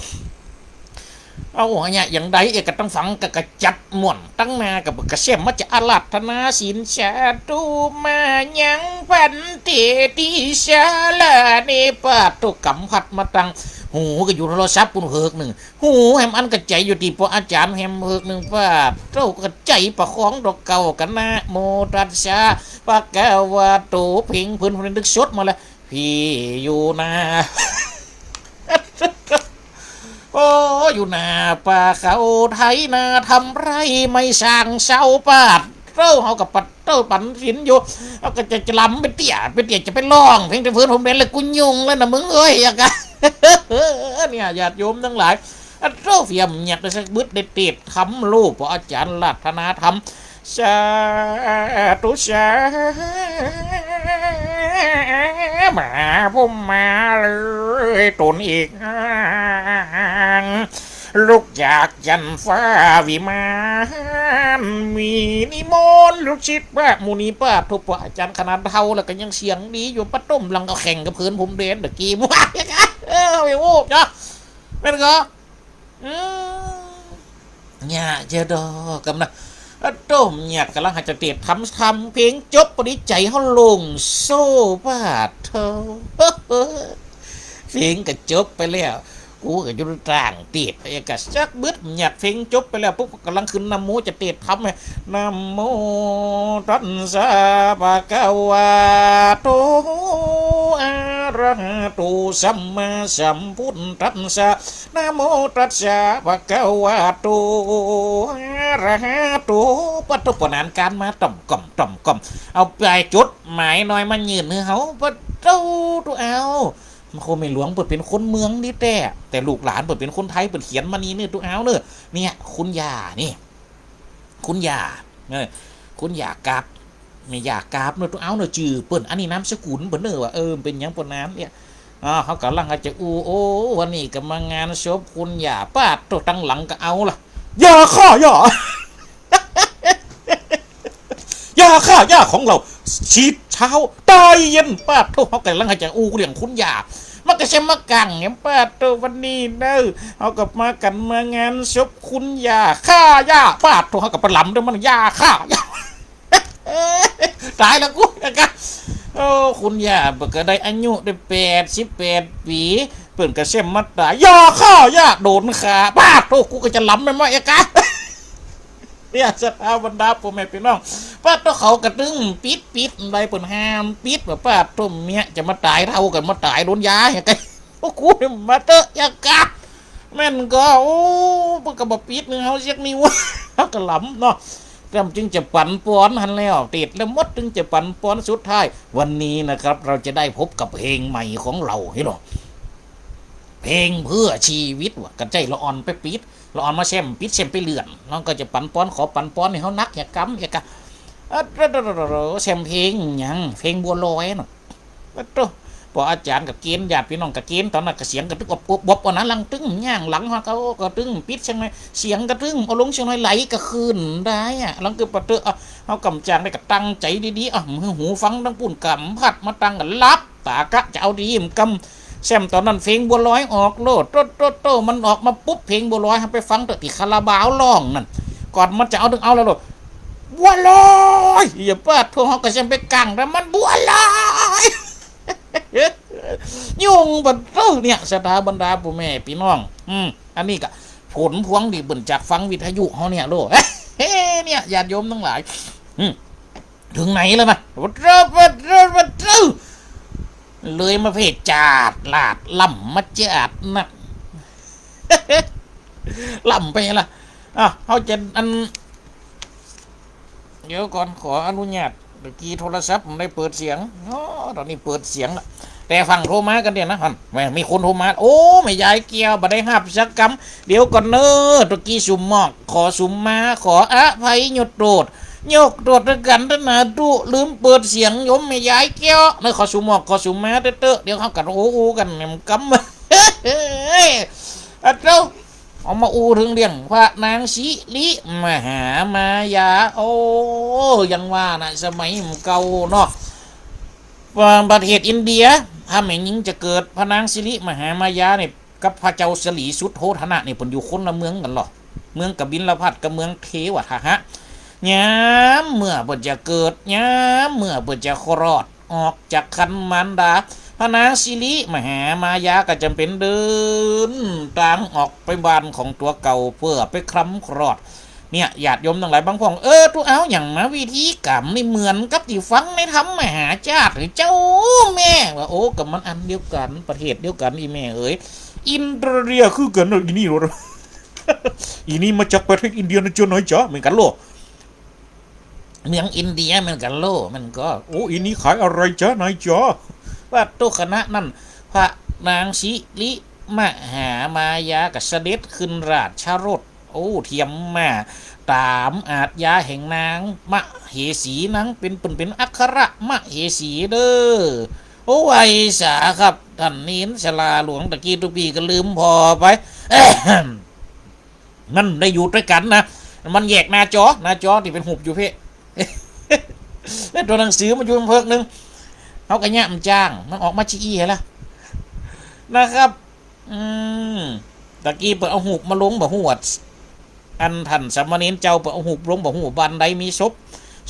เอาเยียะอย่างใดเอะกะ ตังหลังก็กระจัดม่วน ตังหน้าก็บ่กระเสียมมาจะอาราธนาศีล สาธุ มายัง ภันเต ติสสารานิ ปาดโธ่ ก๋ำผัดมาตัง หูก็อยู่โทรศัพท์ปุ้นเหิกนึ่ง หูแหมอันกะใจ๋อยู่ตี้ป้ออาจ๋ารย์แหมเหิกนึ่ง ปาดโธ่ กะใจ๋ประคองดอกเก่ากั๋น นะโมตัสสะ ภะคะวะโต เพลงเปิ้น เปิ้นนึกสดมาแล้ว พี่อยู่หน้า โอ้ อยู่หน้าป่าเขาไถนาทำไร่ไม่สร้างเสา ปาดโธ่ เฮาก็ปาดโธ่ ปั๋นศีลอยู่ เฮาก็จะ จะลำไปเตี้ย ไปเตี้ย จะไปร้องเพลงแต่เปิ้นผมแดนแล้ว กูยุ่งแล้วนะมึงเอ้ย เอะกะ เนี่ย ญาติโยมตังหลาย อะโธ่ เสียมเยียะได้สักบึด ได้เตศน์ธรรม ลูกป้ออาจ๋ารย์รัตนธรรม สาธุ สา มาผมมาเลยตนเอง ลุกจากจันฟ้าวิมาน มีนิมนต์ลูกศิษย์พระมุนี ปาดโธ่ ป้ออาจ๋ารย์ขนาดเฒ่าแล้วก็ยังเสียงดีอยู่ ปะต้มหลังก็แข่งกับเปิ้นผมแดนตะกี้ ว่า เออ ไม่โอ้เนาะ แม่นก็ อืม เยียะเจ้าดอกกำนะ อะโธ่ เยียะก๋ำลังหาจะเตศน์ธรรม ทำเพลงจบ ปอดีใจ๋เฮาโล่งโซ่ ปาดโธ่ เพลงก็จบไปแล้ว กูก็อยู่ตางเตศน์ เอะกะ สักบึด เยียะเพลงจบไปแล้วปุ๊บ ก๋ำลังขึ้นนะโมจะเตศน์ธรรมไง นะโมตัสสะ ภะคะวะโต อะระหะโต สัมมาสัมพุทธัสสะ นะโมตัสสะ ภะคะวะโต อะระหะโต ปะโธ่ ปะหนานก๋านมาต่อมก่อม ต่อมก่อม เอาป้ายจดหมายน้อยมายื่นหื้อเฮา ปะโธ่ ตุ๊เอาว โคแม่หลวงเปิ้นเป๋นคนเมืองนี่แต๊ แต่ลูกหลานเปิ้นเป๋นคนไทย เปิ้นเขียนมานี่เน่อ ตุ๊เอาวเน่อ เนี่ย คุณย่านี่ คุณย่า เออ คุณย่ากาบ แม่ย่ากาบเน่อ ตุ๊เอาวเน่อ จื้อเปิ้น อันนี้นามสกุลเปิ้นเน่อ ว่า เออ เป๋นหยังปอหนานเนี่ย อ่า เฮาก๋ำลังอาจจะอู้ โอ้ วันนี้ก็มางานศพคุณย่า ปาดโธ่ ตังหลังก็เอาละ อย่าฆ่าย่า อย่าฆ่าย่าของเรา ชีวิตเช้าตายเย็น ปาดโธ่ เฮาก๋ำลังอาจจะอู้เรื่องคุณย่า มันก็เสียมากังเนี่ย ปาดโธ่ วันนี้เน่อ เฮาก็มากั๋นมางานศพคุณย่า ฆ่าย่า ปาดโธ่ เฮาก็ไปลำตวยมัน อย่าฆ่าย่า ต๋ายแล้วกู เอะกะ โอ้ คุณย่าเปิ้นก็ได้อายุได้แปดสิบแปดปี๋ เปิ้นก็เสียมาต๋าย อย่าฆ่าย่า โดนฆ่า ปาดโธ่ กูก็จะลำแม่นบ่ เอะกะ เนี่ย ศรัทธาบรรดาป้อแม่ปี้น้อง ปะโต้ เขาก็ตึงปิด ปิด อันใดเปิ้นห้ามปิด ว่าปะโต้ เมียจะมาต๋ายเฒ่ากั๋น มาต๋ายโดนยาอย่างไง โอ้ กูเนี่ยมาเต๊อะ อย่ากะ แม่นก่อ โอ้ เปิ้นก็บ่ปิดหื้อเฮาสักนิว เฮาก็หลำเนาะ แหมจึงจะปั๋นปอนหั้นแล้ว เตศแล้วหมดจึงจะปั๋นปอน สุดท้าย วันนี้นะครับ เราจะได้พบกับเพลงใหม่ของเรา หันก่อ เพลงเพื่อชีวิตว่ะ กั๋นใจ้ละอ่อนไปปิด ละอ่อนมาแซมปิดแซมไปเลื่อน ละอ่อนก็จะปั๋นปอน ขอปั๋นปอนหื้อเฮานัก อย่ากำ อย่ากะ อะ แซมเพลงหยัง เพลงบัวลอยเนาะ อะโต้ ปออาจ๋ารย์ก็เก๋ณฑ์ ญาติปี้น้องก็เก๋ณฑ์ ต๋อนนั้นก็เสียงก็ตึงอบๆๆ อันนั้น ละตึงย่างหลังเฮาก็ ก็ตึงปิดเสียงหน้อย เสียงก็ตึงเอาลงเสียงหน้อย ไหลก็ขึ้นได้อะ ละคือปะเต๊อะ อะ เฮากำจ๋างได้ก็ตั้งใจ๋ดีๆ อะ หื้อหูฟังตังปู้น กำผัดมาตังก็หลับ ต๋ากะจะเอาดี บ่กำ แซมต๋อนนั้นเพลงบัวลอยออกโลด โต้ โต้ โต้ มันออกมาปุ๊บ เพลงบัวลอย เฮาไปฟังเต๊อะตี้คาราบาวร้องนั่น ก่อนมันจะเอาตึงเอาแล้วโลด บัวลอย อย่าปะโต้ เฮาก็แซมไปกัง แต่มันบัวลอย ยุ่งปะโต้ เนี่ย ศรัทธาบรรดาป้อแม่ปี้น้อง อืม อันนี้ก็ผลพวงตี้เปิ้นจากฟังวิทยุเฮาเนี่ยโลด เนี่ย ญาติโยมตังหลาย อืม เถิงไหนแล้วนะ ปะโต้ ปะโต้ ปะโต้ เลยมาเพจจาดลาด ล้ำมาจาดนะ ล้ำไปละ อ่ะ เฮาจะอัน เดี๋ยวก่อน ขออนุญาต ตะกี้โทรศัพท์มันได้เปิดเสียง อ๋อ ต๋อนนี้เปิดเสียงละ แต่ฟั่งโทรมากั๋นเดี๋ยวนะ หั้น แหม มีคนโทรมา โอ้ แม่ยายแก้ว บ่ได้ฮับสักกำ เดี๋ยวก่อนเน่อ ตะกี้สุมหมอก ขอสุมมา ขออภัย ยกโต้ษ ยกโต้ษตะกั๋นตะนาตุ ลืมเปิดเสียง โยมแม่ยายแก้ว เน่อ ขอสุมหมอก ขอสุมมาเต๊อะๆ เดี๋ยวเฮากั๋น โอ้ อู้กั๋นแหมกำ เฮ้ย อะโต้ เอามาอู้เถิงเรื่องพระนางสิริมหามายา โอ้ ยังว่านะ สมัยเก่าเนาะ ประเทศอินเดีย ถ้าแม่ญิงจะเกิด พระนางสิริมหามายาเนี่ย กับพระเจ้าสลีสุโธทนะเนี่ย เปิ้นอยู่คนละเมืองกั๋นลอ เมืองกบิลพัสกับเมืองเทวทหะ ยามเมื่อเปิ้นจะเกิด ยามเมื่อเปิ้นจะคลอด ออกจากครรภ์มารดา พระนางสิริมหามายาก็จ๋ำเป๋นเดินตางออกไปบ้านของตั๋วเก่า เปื้อไปคลำคลอด เนี่ย ญาติโยมตังหลายบางพ่อง เออ ตุ๊เอาหยังมา วิธีกรรมนี่เหมือนกับตี้ฟังในธรรมมหาจาดหรือเจ้าแม่ ว่า โอ้ ก็มันอันเดียวกั๋น ประเทศเดียวกั๋น อี่แม่เอ๋ย อินเดียคือกั๋นเนาะ อี่นี่ อี่นี่มาจากประเทศอินเดียนะจ๊ะนายจ๊ะ เหมือนกั๋นโล เมืองอินเดียเหมือนกั๋นโล มันก็ โอ้ อี่นี่ขายอะไรจ๊ะนายจ๊ะ ว่าตุ๊คณะนั้น พระนางสิริมหามายาก็เสด็จขึ้นราชรถ โอ้ เทียมม้า ต๋ามอาชญาแห่งนางมเหสี นางเป๋น เปิ้นเป๋นอัครมเหสีเน่อ โอ้ ไหว้สาครับ ต้านเณรศาลาหลวง ตะกี้ตุ๊ปี้ก็ลืมผ่อไป มันได้อยู่ตวยกั๋นนะ มันแยกหน้าจอ หน้าจอตี้เป๋นฮูปอยู่เพ่ แล้วตั๋วหนังสือมันอยู่เพิกนึ่ง เฮาก็เยียะมันจ้าง มันออกมาจะอี้หั้นละ นะครับ อืม ตะกี้เปิ้นเอาฮูปมาลงบ่ฮู้ว่า อันต้านสามเณรเจ้าเปิ้นเอาฮูปลงบ่ฮู้ บ้านใดมีศพ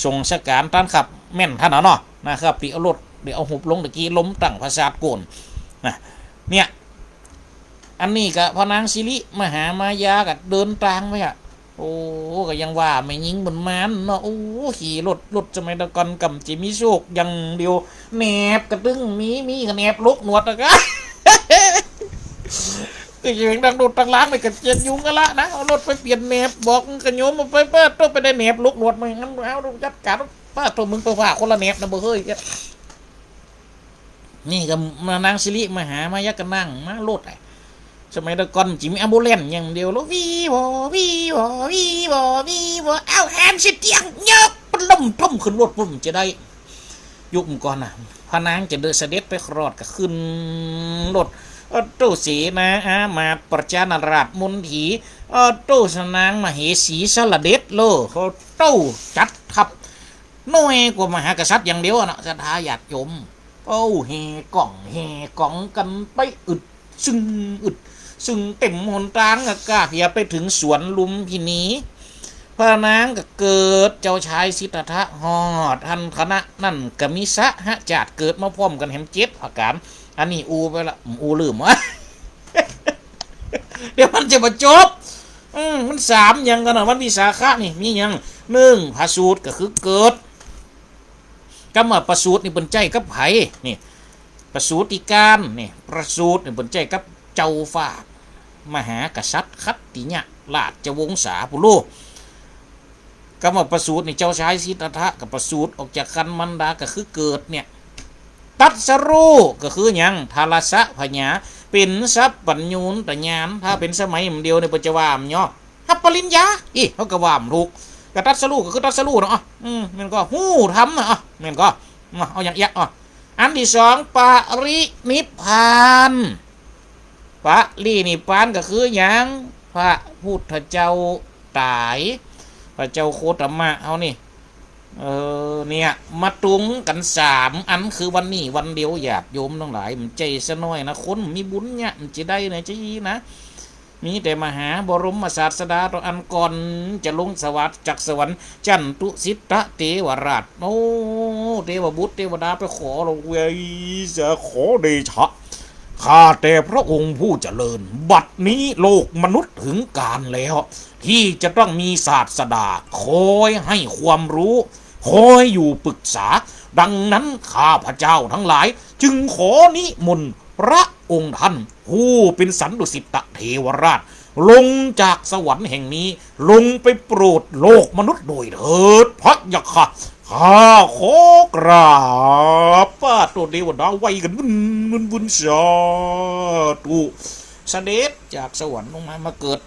สงฆ์สก๋าน ต้านขับแม่นต้านเนาะ นะครับ ตี้เอารถ ตี้เอาฮูปลงตะกี้ ล้มตั้งผาสาทโกน นะ เนี่ย อันนี้ก็พระนางสิริมหามายาก็เดินตางไปอะ โอ้ ก็ยังว่าแม่ญิงบุญมานเนาะ โอ้ ขี่รถ รถสมัยตะก่อนก่ำจะมีโชคอย่างเดียว แหนบก็ตึงมี มีก็แหนบหลกหนวดอะกะ ก็ยังดังโดดตังล้างไปกับเจียนยุงกั๋นละนะ เอารถไปเปลี่ยนแหนบ บอกกับโยมเอาไป ป้าโต้ไปได้แหนบหลกหนวดมา อย่างนั้นเอาจัดก๋าน ป้าโต้มึงไปว่าคนละแหนบนะบ่เฮ้ย นี่ก็มานางสิริมหามายาก็นั่งมารถอะ สมัยตะก่อนจะมีแอมบูเลนซ์อย่างเดียว แล้ววีวอ วีวอ วีวอ วีวอ เอ้า แฮมสิเตียง ยก ล้มทุ่มขึ้นรถปุ้มจะได้ ยุคก่อนน่ะ พระนางจะเดินเสด็จไปคลอดก็ขึ้นรถ โอ้โต้ เสนาอามาตย์ประชาราชมนถี โอ้โต้ นางมเหสีสละเด็จโล โอ้โต้ จัดทัพ น้อยกว่ามหากษัตริย์อย่างเดียวอะเนาะ ศรัทธาญาติโยม โอ้ แห่ก๋อง แห่ก๋องกั๋นไปอึด ซึ่งอึด ซึ่งเต็มหนตางอะ ก้าเหียไปเถิงสวนลุมพินี พระนางก็เกิดเจ้าชายสิทธัตถะฮอด ต้านคณะนั้นก็มีสหาญาติเกิดมาพร้อมกั๋นแหมเจ็ดประก๋าน อันนี้อู้ไปละ อู้ลืมวะ เดี๋ยวมันจะบ่จบ อืม มันสามอย่างกั๋นน่ะ วันวิสาขะนี่ มีหยัง นึ่ง ผสูติ ก็คือเกิด กำว่าผสูตินี่เปิ้นใจ๊กับใผ นี่ ผสูติการนี่ ผสูตินี่เปิ้นใจ๊กับเจ้าฟ้า มหากษัตริย์ ขัตติยราชวงศา ปู้โล กำว่าผสูตินี่ เจ้าชายสิทธัตถะก็ผสูติออกจากครรภ์มารดา ก็คือเกิดเนี่ย ตรัสรู้ก็คือหยัง ทรัสสะผญา เป๋นสัพพัญญูตญาณ ถ้าเป๋นสมัยเดี่ยวนี่เปิ้นจะว่าหยัง ฮับปริญญา อี้ เขาก็ว่าบ่ถูก ก็ตรัสรู้ก็คือตรัสรู้เนาะ อืม แม่นก่อ ฮู้ธรรมนะ อ่ะ แม่นก่อ มา เอาหยังเอียะ อ่ะ อันตี้สอง ปรินิพพาน ปรินิพพานก็คือหยัง พระพุทธเจ้าต๋าย พระเจ้าโคตมะเฮานี่ เออ เนี่ย มาตรงกั๋นสามอัน คือวันนี้วันเดียว ญาติโยมตังหลาย มันใจ้ซะน้อยนะ คนมีบุญเนี่ย มันจะได้นะ จะอี้นะ มีแต่มหาบรมศาสดาเต้าอั้นก่อนจะลงสวรรค์จากสวรรค์ จันตุสิทธะเทวราช โอ้ เทวบุตรเทวดาไปขอ เราเวยจะขอเดชะ ข้าแต่พระองค์ผู้เจริญ บัดนี้โลกมนุษย์ถึงกาลแล้ว ที่จะต้องมีศาสดาคอยให้ความรู้ คอยอยู่ปรึกษา ดังนั้นข้าพเจ้าทั้งหลายจึงขอนิมนต์พระองค์ท่านผู้เป็นสันตุสิทธะเทวราช ลงจากสวรรค์แห่งนี้ ลงไปโปรดโลกมนุษย์โดยเถิด พะยะค่ะ ข้าขอกราบ ป้าดโต เทวดาไหว้กั๋น วุ่น วุ่น วุ่น สาธุ เสด็จจากสวรรค์ลงมา มาเกิด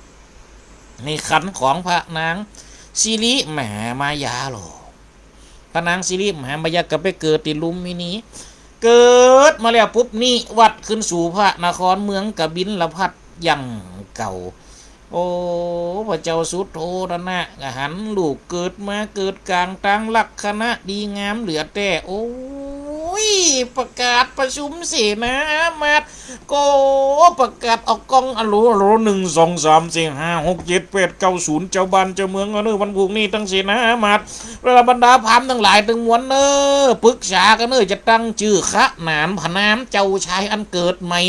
ในครรภ์ของพระนางสิริมหามายาโล พระนางสิริมหามายาก็ไปเกิดตี้ลุมพินี เกิดมาแล้วปุ๊บ นิวัตขึ้นสู่พระนครเมืองกบิลพัสดุ์อย่างเก่า โอ้ พระเจ้าสุโธทนะก็หันลูกเกิดมาเกิดก๋างตางลักษณะดีงามเหลือแต๊ โอ้ย ประกาศประชุมเสนาอามาตย์ ก็ประกาศเอากอง อะโหล อะโหล หนึ่ง สอง สาม สี่ ห้า หก เจ็ด แปด เก้า ศูนย์ เจ้าบ้านเจ้าเมืองเอ้อ วันพรุ่งนี้ตังเสนาอามาตย์ และบรรดาพราหมณ์ตังหลายตังมวลเอ้อ ปรึกษากั๋นเอ้อ จะตั้งจื้อขนานพระนามเจ้าชายอันเกิดใหม่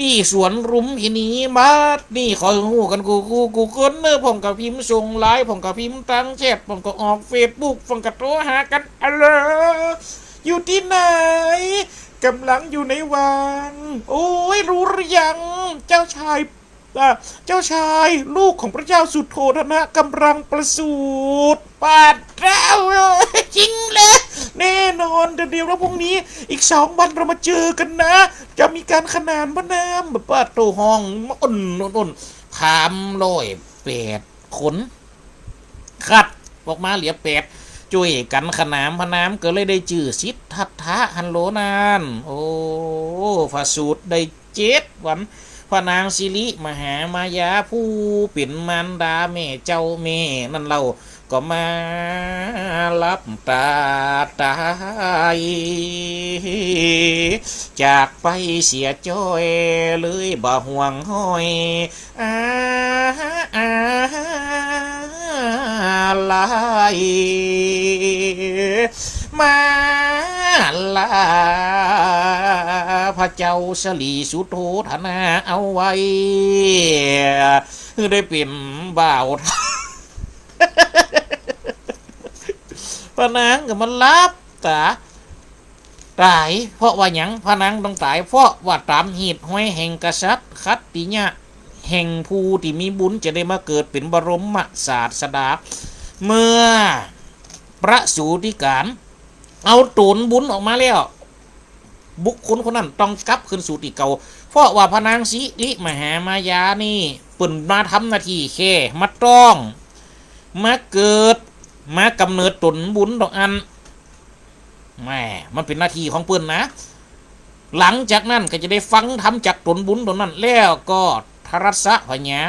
ตี้สวนลุมพินี บัดนี้ขอหื้อฮู้กั๋นกู้ กู้ กู้คนเอ้อ พ่องก็พิมพ์ส่งไลน์ พ่องก็พิมพ์ตางแชท พ่องก็ออกเฟซบุ๊ก พ่องก็โทรหากั๋น อะโหล อยู่ตี้ไหน ก๋ำลังอยู่ในวัง โอ้ย รู้หรือยัง เจ้าชาย อ่ะ เจ้าชาย ลูกของพระเจ้าสุโธทนะก๋ำลังประสูติ ป้าดเต้าเอ้ย จริงเหรอ แน่นอน เดี๋ยว เดี๋ยวนะ พรุ่งนี้ อีกสองวันเรามาเจอกันนะ จะมีก๋านขนานพระนาม ป้าดโต้ ฮ้องมาอ่อน อ่อน อ่อน สามร้อยแปด คน คัดออกมาเหลือแปด จ้วยกั๋นขนานพระนาม ก็เลยได้จื้อสิทธัตถะหั้นโหลนั่น โอ้ ผสูติได้เจ็ดวัน พระนางสิริมหามายาผู้เป๋นมารดาแม่เจ้าแม่นั่นเล่า ก็มาลับตาต๋าย จากไปเสียจ้อยเลยบ่ห่วงห้อย อา อา ลัย มาลา พระเจ้าสิริสุโธทนะเอาไว้ ได้เป๋นบ่าว พระนางก็มาลับต๋า ต๋าย เพราะว่าหยัง พระนางต้องต๋าย เพราะว่าต๋ามเหตุฮอยแห่งกษัตริย์ขัตติยะ แห่งผู้ตี้มีบุญจะได้มาเกิดเป๋นบรมศาสดา เมื่อประสูติการ เอาต๋นบุญออกมาแล้ว บุคคลคนนั้นต้องกลับคืนสู่ตี้เก่า เพราะว่าพระนางสิริมหามายานี่ เปิ้นมาทำหน้าตี้แค่มาต้อง มาเกิด มากำเนิดต๋นบุญต๋นอั้น แหม มันเป๋นหน้าตี้ของเปิ้นนะ หลังจากนั้นก็จะได้ฟังธรรมจากต๋นบุญต๋นนั้น แล้วก็ทรัสสะผญา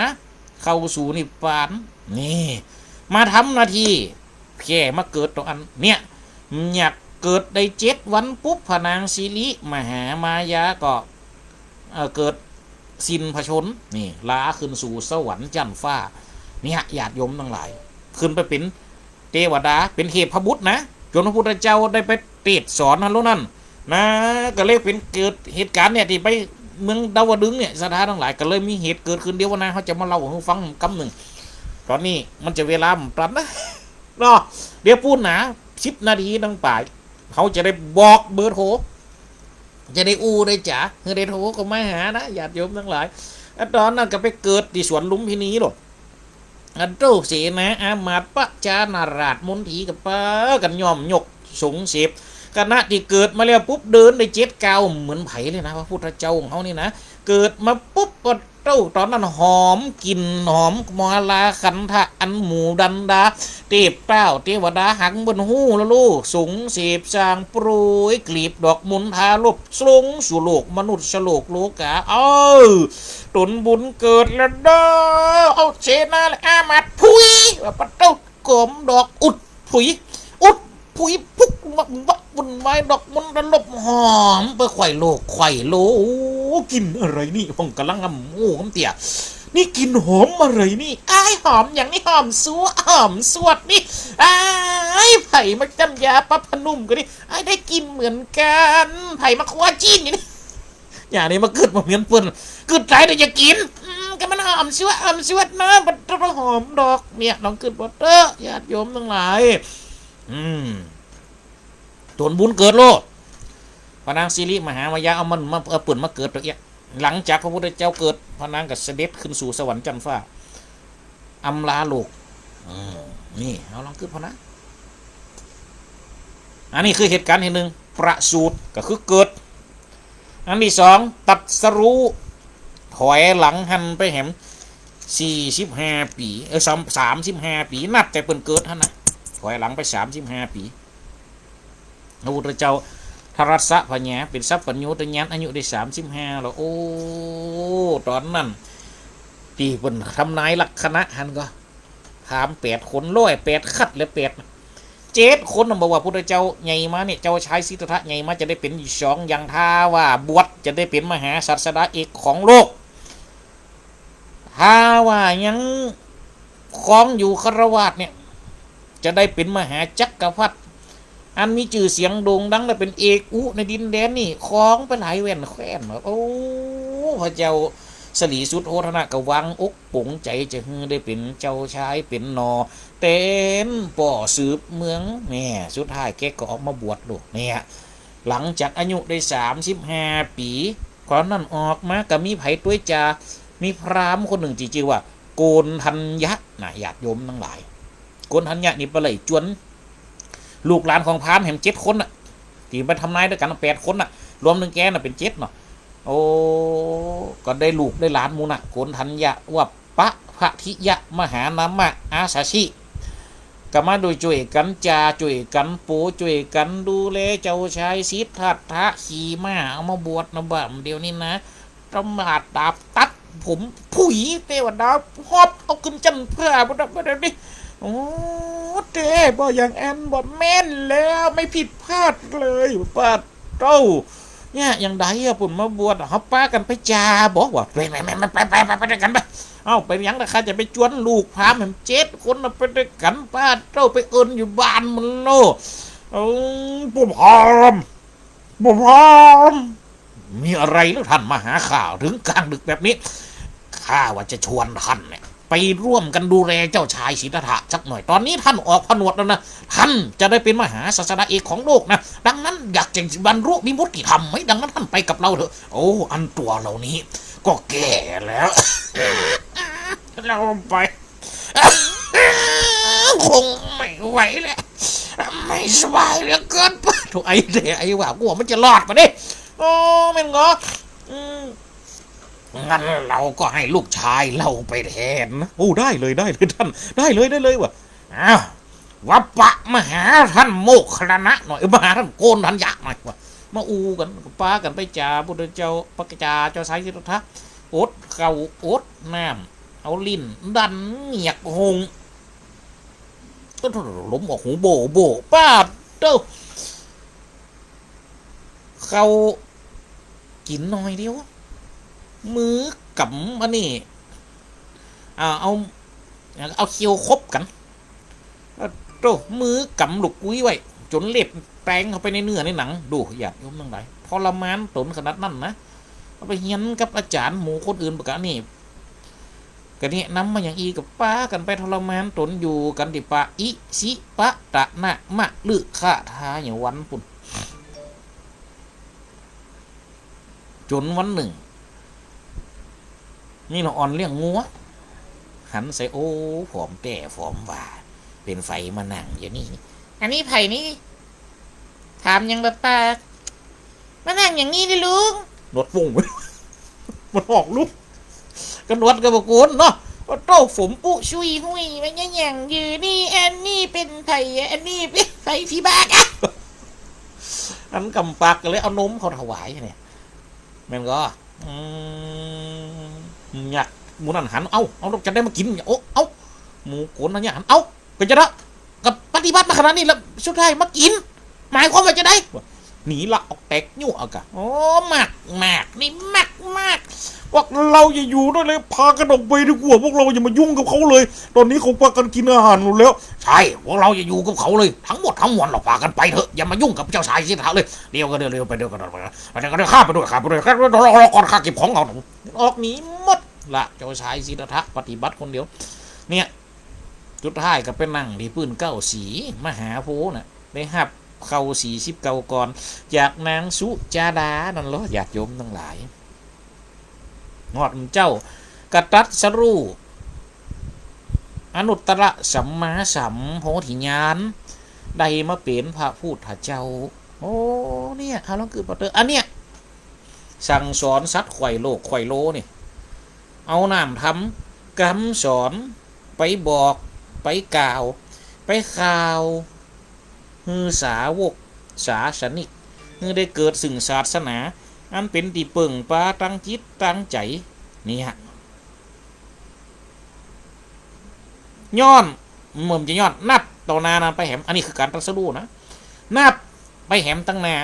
เข้าสู่นิพพาน นี่ มาทำหน้าตี้แค่มาเกิดต๋นอั้น เนี่ย อยากเกิดได้เจ็ดวันปุ๊บ พระนางสิริมหามายาก็ เอ่อ เกิดสิ้นพระชนม์ นี่ ลาขึ้นสู่สวรรค์จั้นฟ้า เนี่ย ญาติโยมตังหลาย ขึ้นไปเป๋นเตวดา เป๋นเทพบุตรนะ จ๋นพระพุทธเจ้าได้ไปเตศน์สอนหั้นโหลนั่น นะ ก็เลยเป๋นเกิดเหตุก๋ารณ์เนี่ย ตี้ไปเมืองดาวดึงส์เนี่ย ศรัทธาตังหลาย ก็เลยมีเหตุเกิดขึ้น เดี๋ยววันหน้าเฮาจะมาเล่าหื้อฟังกำนึ่ง ต๋อนนี้มันจะเวลาบ่ตันนะ เนาะ เดี๋ยวปู้นนา สิบนาทีตังป๋าย เขาจะได้บอกเบอร์โทร จะได้อู้ได้จ๋า หื้อได้โทรเข้ามาหานะ ญาติโยมตังหลาย อะ ต๋อนนั้นก็ไปเกิดตี้สวนลุมพินีโลด อะ เต้าเสนาอามาตย์ประชานาราษฎร์มนตรีก็ปากั๋นย่อมยกสงเสพ ขณะตี้เกิดมาแล้วปุ๊บ เดินได้เจ็ดก้าวเหมือนใผเลยนะ พระพุทธเจ้าของเฮานี่นะ เกิดมาปุ๊บก็ เต้า ต๋อนนั้นหอม กลิ่นหอม มลคันธะ อันหมู่บรรดาเทพเจ้าเตวดาหังเปิ้นฮู้แล้วโล สงเสพสร้างโปรยกลีบดอกมณฑารบ ลงสู่โลกมนุษย์โลกโลกา เอ้า ต๋นบุญเกิดแล้วเด้อ เอาเสนาและอามาตย์ผุย ว่าปะเต้า กอมดอกอุดผุย อุดผุยพุกวักวักวุ่นวาย ดอกมณฑารบหอมไปไขว่โลกไขว่โลก กลิ่นอะไรนี่ พ่องก่ำลังอำโอ้กำเตี้ย นี่กลิ่นหอมอะไรนี่ อ้าย หอมหยังนี่ หอมซั้ว หอมซวดนี่ อ้าย ใผมาจ้ำยาปะผ้านุ่มก็ดี อ้าย ได้กลิ่นเหมือนกั๋น ใผมาคว้าจี้นอยู่นี่ อย่างนี้มาเกิดบ่เหมือนเปิ้น เกิดต๋ายแต่จะกิ๋น อืม ก็มันหอมซั้ว หอมซวดเนาะ บ่ต้องหอมดอก เนี่ย ลองกึ๊ดบ่เต๊อะ ญาติโยมตังหลาย อืม ต๋นบุญเกิดโลด พระนางสิริมหามายาเอามันมา เอาเปิ้นมาเกิดตะเอี้ย หลังจากพระพุทธเจ้าเกิด พระนางก็เสด็จขึ้นสู่สวรรค์จั้นฟ้า อำลาโลก อืม นี่ เอาลองกึ๊ดพอนะ อันนี้คือเหตุก๋ารณ์เหตุนึ่ง ประสูติ ก็คือเกิด อันตี้สอง ตรัสรู้ ถอยหลังหันไปแหม สี่สิบห้าปี๋ เออ สาม สามสิบห้าปี๋ นับแต่เปิ้นเกิดหั้นนะ ถอยหลังไปสามสิบห้าปี๋ พระพุทธเจ้าทรัสสะผญา เป๋นสัพพัญญูตญาณ อายุได้สามสิบห้าแล้ว โอ้ ต๋อนนั้น ตี้เปิ้นทำนายลักขณะหั้นก็ พราหมณ์แปดคน ร้อยแปด คัดเหลือแปด เจ็ดคนน่ะ บอกว่าพุทธเจ้าใหญ่มาเนี่ย เจ้าชายสิทธัตถะใหญ่มาจะได้เป๋นสองอย่าง ถ้าว่าบวชจะได้เป๋นมหาศาสดาเอกของโลก ถ้าว่ายังครองอยู่ฆราวาสเนี่ย จะได้เป๋นมหาจักรพรรดิ อันมีจื้อเสียงโด่งดังและเป๋นเอกอุในดินแดนนี่ ครองไปหลายแว่นแคว้น โอ้ พระเจ้าสลีสุทโธทนะก็วางอกป๋งใจ๋จะหื้อได้เป๋นเจ้าชายเป๋นหน่อ เต้นป้อสืบเมือง แม่ สุดท้ายแกก็ออกมาบวชลูก เนี่ย หลังจากอายุได้สามสิบห้าปี๋ คราวนั้นออกมาก็มีใผตวยจา มีพราหมณ์คนนึ่งตี้จื้อว่า โกณฑัญญะนะ ญาติโยมตังหลาย โกณฑัญญะนี่ไปไล่จวน ลูกหลานของพราหมณ์แหมเจ็ดคนน่ะ ตี้ไปทำนายตวยกั๋นแปดคนน่ะ รวมเถิงแกน่ะเป๋นเจ็ดเนาะ โอ้ ก็ได้ลูกได้หลานหมู่น่ะ โกณฑัญญะ วัปปะ พะทิยะ มหานามะ อาสาสิ ก็มาโดยจ้วยกั๋นจ๋า จ้วยกั๋นโป จ้วยกั๋นดูแลเจ้าชายสิทธัตถะ ขี่ม้าเอามาบวชนะ บ่าเดี่ยวนี้นะ ตำราดดาบตัดผมผุย เตวดาหอบเอาขึ้นจั้นฟ้า บ่ได้ บ่ได้นี่ โอ้ เต้ บ่อย่างอั้น บ่แม่นแล้ว ไม่ผิดพลาดเลย ปาดโต้ เนี่ย อย่างใดอะ เปิ้นมาบวชอะ เฮาปากั๋นไปจ๋าบ่ ว่า ไป ไป ไปตวยกั๋นไป เอ้า ไปหยังล่ะ ข้าจะไปจวนลูกพราหมณ์แหมเจ็ดคนน่ะไปตวยกั๋น ปาดโต้ ไปเอิ้นอยู่บ้านมันโลด เออ บ่พร้อม บ่พร้อม มีอะไรแล้วท่านมาหาข้าเถิงกลางดึกแบบนี้ ข้าว่าจะชวนท่านเนี่ย ไปร่วมกั๋นดูแลเจ้าชายสิทธัตถะสักหน่อย ต๋อนนี้ท่านออกผนวดแล้วนะ ท่านจะได้เป๋นมหาศาสดาเอกของโลกนะ ดังนั้นอยากจะบรรลุวิมุตติธรรมไหม ดังนั้นท่านไปกับเราเถอะ โอ้ อันตั๋วเหล่านี้ก็แก่แล้ว เราไป คงไม่ไหวแล้ว ไม่สบายเหลือเกิน โถ่ ไอ้เด้ ไอ้ว่า กั๋วมันจะรอดปะเนี่ย โอ้ แม่นเหรอ อืม งั้นเราก็ให้ลูกชายเราไปแทนนะ โอ้ ได้เลย ได้เลยท่าน ได้เลย ได้เลยว่ะ อ้าว วัปปะมหาท่านโมคคัลลานะหน่อย เออ มหาท่านโกณฑัญญะหน่อยว่ะ มาอู้กั๋น ปากั๋นไปจ๋าพุทธเจ้า ปาจ๋าเจ้าชายสิทธัตถะ อดข้าวอดน้ำ เอาลิ้นดันเหงือกหง โถ่ ลมออกหูโบ่โบ่ ปาดโต้ ข้าวกิ๋นหน่อยเดียว มือกำอันนี้ อ่า เอา เอาเขี้ยวขบกั๋น โต้ มือกำลูกกุ้ยไว้ จ๋นเล็บแตงเข้าไปในเนื้อในหนัง ดู ญาติโยมตังหลาย ทรมานต๋นขนาดนั้นนะ เอาไปเฮียนกับอาจ๋ารย์หมู่คนอื่นบ่กะนี่ ก็แนะนำมาอย่างอี้ก็ปากั๋นไปทรมานต๋นอยู่กั๋นตี้ป่าอิสิปตนมฤคทายวันปู้น จ๋นวันนึ่ง มีละอ่อนเลี้ยงงัว หันใส่ โอ้ ผอมแต๊ผอมว่า เป๋นใผมานั่งอยู่นี่ อันนี้ใผนี่ ถามอย่างบ่ปาก มานั่งอย่างนี้ดิลุง หนวดฟุ้ง มันออกลูก ก็หนวดก็บ่โก๋นเนาะ ว่าโต้ ผมปุชุยหุย มันยังอย่างอยู่นี่ อันนี้เป๋นใผ อันนี้เป๋นใผ ผีบ้าอะ อันกำปากก็เลยเอานมเขาถวายเนี่ย แม่นก่อ อืม อยาก หมู่นั้นหัน เอ้า เอา จะได้มากิ๋น โอ้ เอ้า หมู่โก๋นอันเนี้ยหัน เอ้า เป๋นจะได้ ก็ปฏิบัติมาขนาดนี้แล้ว สุดท้ายมากิ๋น หมายความว่าจะได้ หนีละออกแตกยั่วเอากะ โอ้ มาก มาก นี่มาก มาก พวกเราอย่าอยู่ด้วยเลย พากันออกไปดีกว่า พวกเราอย่ามายุ่งกับเขาเลย ตอนนี้เขาพากันกินอาหารหมดแล้ว ใช่ พวกเราอย่าอยู่กับเขาเลย ทั้งหมดทั้งมวลเราพากันไปเถอะ อย่ามายุ่งกับเจ้าชายสิทธัตถะเลย เดี๋ยวก็เดี๋ยว เดี๋ยวไป เดี๋ยวก็เดี๋ยวไป เดี๋ยวก็เดี๋ยว ข้าไปด้วย ข้าไปด้วย ข้าไปด้วย รอ รอ รอก่อน ข้าเก็บของก่อน ออกหนีหมดละ เจ้าชายสิทธัตถะปฏิบัติคนเดียว เนี่ย สุดท้ายก็ไปนั่งตี้ปื้นเก๊าสี มหาโพธิ์น่ะ ได้ฮับข้าวสี่สิบเก้าก้อน จากนางสุจาดานั่นลอ ญาติโยมตังหลาย ฮอดเจ้าก็ตรัสรู้อนุตตรสัมมาสัมโพธิญาณ ได้มาเป๋นพระพุทธเจ้า โอ้ เนี่ย เอาลองคือปะเตอ อันเนี้ย สั่งสอนสัตว์ไขว่โลกไขว่โลกนี่ เอาน้ำธรรมกำสอน ไปบอก ไปกล่าว ไปข่าว หื้อสาวก ศาสนิก หื้อได้เกิดซึ่งศาสนา อันเป๋นตี้เปิ่งปาตั้งจิตตั้งใจ๋ นี่ฮะ ย้อน เมื่อมันจะย้อน นับต่อหน้านั้นไปแหม อันนี้คือก๋านตรัสรู้นะ นับไปแหมตังหน้า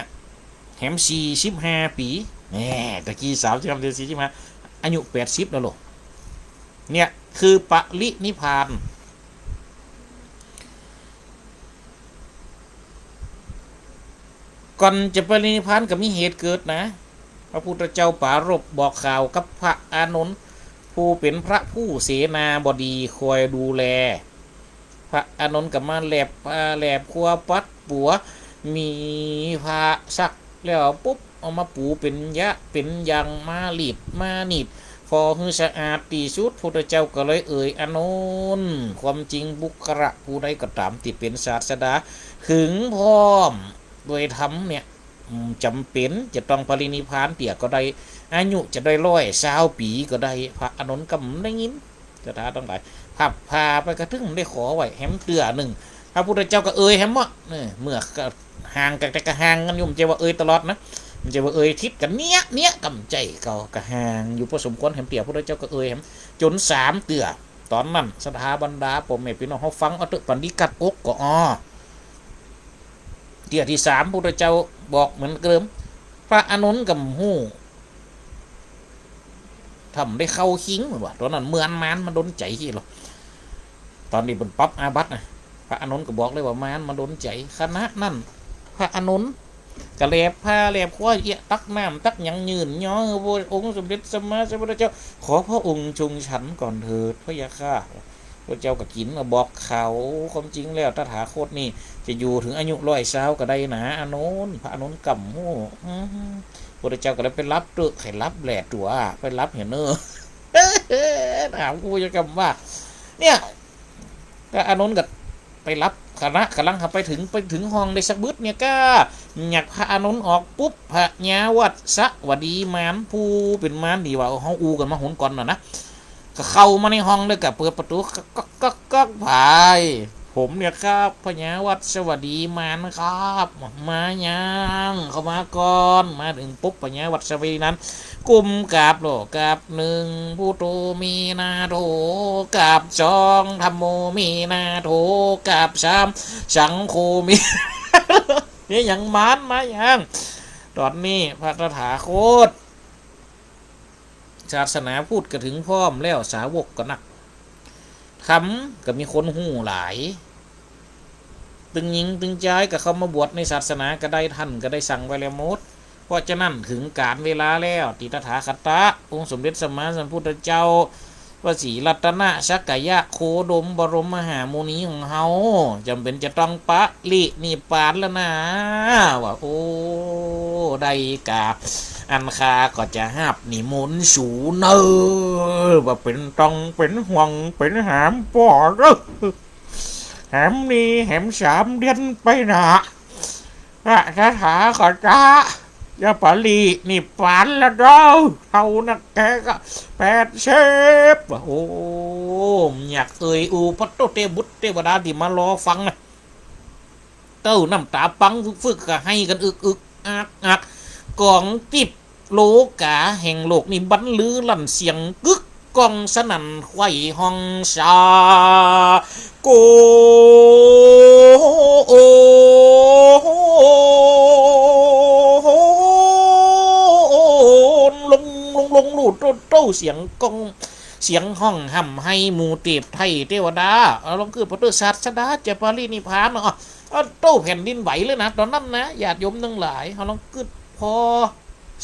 แหมสี่สิบห้าปี๋ แหม ตะกี้สามสิบห้า เดี๋ยวสี่สิบห้า อายุแปดสิบแล้วโล เนี่ย คือปรินิพพาน ก่อนจะปรินิพพานก็มีเหตุเกิดนะ พระพุทธเจ้าปรารภบอกข่าวกับพระอานนท์ ผู้เป๋นพระผู้เสนาบดีคอยดูแล พระอานนท์ก็มาแหลบผ้าแหลบครัวปัดปั๋ว มีผ้าซักแล้วปุ๊บ เอามาปูเป๋นยะเป๋นยัง มาลีดมาหนีด พอหื้อสะอาดตี้สุด พุทธเจ้าก็เลยเอ่ย อานนท์ ความจริงบุคคละผู้ใดก็ต๋ามตี้เป๋นศาสดา เถิงพร้อมโดยธรรมเนี่ย อืม จ๋ำเป๋นจะต้องปรินิพพานเตื้อก็ได้ อายุจะได้ร้อยซาวปี๋ก็ได้ พระอานนท์ก็บ่ได้ยิน ศรัทธาตังหลาย พับผ้าไปก็เถิงได้ขอไว้แหมเตื้อนึ่ง พระพุทธเจ้าก็เอ่ยแหมเนาะ เนี่ย เมื่อก็ห่างกัน แต่ก็ห่างกันอยู่ บ่ใจ้ว่าเอ่ยตลอดนะ บ่ใจ้ว่าเอ่ยติดกั๋นเนี้ย เนี้ย ก็บ่ใจ้ ก็ ก็ห่างอยู่พอสมควรแหมเตื้อ พุทธเจ้าก็เอ่ยแหมจ๋นสามเตื้อ ต๋อนนั้น ศรัทธาบรรดาป้อแม่ปี้น้องเฮาฟังเอาเต๊อะ ปันนี้กัดอกก็อ้อ เตื้อตี้สาม พุทธเจ้าบอกเหมือนเดิม พระอานนท์ก็บ่ฮู้ ถ้าบ่ได้เข้าคิง ว่าต๋อนนั้นเมือนมารมาดลใจ๋ตี้ลอ ต๋อนนี้เปิ้นปรับอาบัตินะ พระอานนท์ก็บอกเลยว่ามารมาดลใจ๋ ขณะนั้น พระอานนท์ก็แหลบผ้าแหลบครัว เอี้ยตักน้ำตักหยังยื่นยอ พระองค์สมเด็จสัมมาสัมพุทธเจ้า ขอพระองค์ทรงฉันก่อนเถิดพะยะค่ะ พระเจ้าก็กิ๋น ก็บอกข่าว ความจริงแล้วตถาคตนี่จะอยู่เถิงอายุร้อยซาวก็ได้นา อานนท์ พระอานนท์ก็บ่ฮู้ อืม พุทธเจ้าก็เลยไปหลับเต๊อะ ใค่หลับแหละตั๋ว ไปหลับเหียเน่อ ถามกูจะกำว่า เนี่ย ก็อานนท์ก็ไปหลับ ขณะก่ำลังไปเถิง ไปเถิงห้องได้สักบึดเนี่ยก็ หยักพระอานนท์ออกปุ๊บ พญาวัสสวดีมาร ผู้เป๋นมารตี้ว่าเฮาอู้กั๋นมาหนก่อนน่ะนะ ก็เข้ามาในห้องเลย ก็เปิดประตู๋ ก๊อกก๊อกก๊อกก๊อก ผาย ผมเนี่ยครับ พญาวัสสวดีมารครับ มายัง เข้ามาก่อน มาเถิงปุ๊บ พญาวัสสวดีนั้น ก้มกราบโลกกราบนึ่ง พุทโธเมนะโธ กราบสอง ธัมโมเมนะโธ กราบสาม สังโฆเม เนี่ยยังมารมายัง ต๋อนนี้พระตถาคต ศาสนาพุทธก็เถิงพร้อมแล้ว สาวกก็นัก ธรรมก็มีคนฮู้หลาย ตึงญิงตึงจายก็เข้ามาบวชในศาสนาก็ได้ ท่านก็ได้สั่งไว้แล้วหมด เพราะฉะนั้นเถิงก๋าลเวลาแล้ว ตี้ตถาคตะ องค์สมเด็จสัมมาสัมพุทธเจ้า พระศรีรัตนสักยะโคดมบรมมหามุนีของเฮา จ๋ำเป๋นจะต้องปรินิพพานแล้วนา ว่า โอ้ ได้กา อันข้าก็จะฮับนิมนต์สูเน่อ บ่าเป๋นต้องเป๋นห่วงเป๋นหามป้อเน่อ แหมนี่แหมสามเดือนไปหน้า พระตถาคตะจะปรินิพพานแล้วเน่อ เฒ่านักแก่ก็แปดสิบ โอ้ อยากเอ่ยอู้ ปะโต้ เตวบุตรเตวดาตี้มารอฟังนะ เต้าน้ำต๋าปังฟึกๆ ก็ไห้กั๋นอึกๆ อักๆ ก๋องติ๊บ โลก๋าแห่งโลกนี้บันลือลั่นเสียงกึกก้องสนั่นไขว่ห้องสาโกน ลง ลง ลง ลู่ โต้ โต้ เสียงก้อง เสียงฮ้องฮ่ำไห้หมู่เทพไท้เตวดา เอาลองกึ๊ดผ่อเต๊อะ ศาสดาจะปรินิพพานเนาะ เอาโต้ แผ่นดินไหวเลยนะ ต๋อนนั้นนะ ญาติโยมตังหลาย เอาลองกึ๊ดผ่อ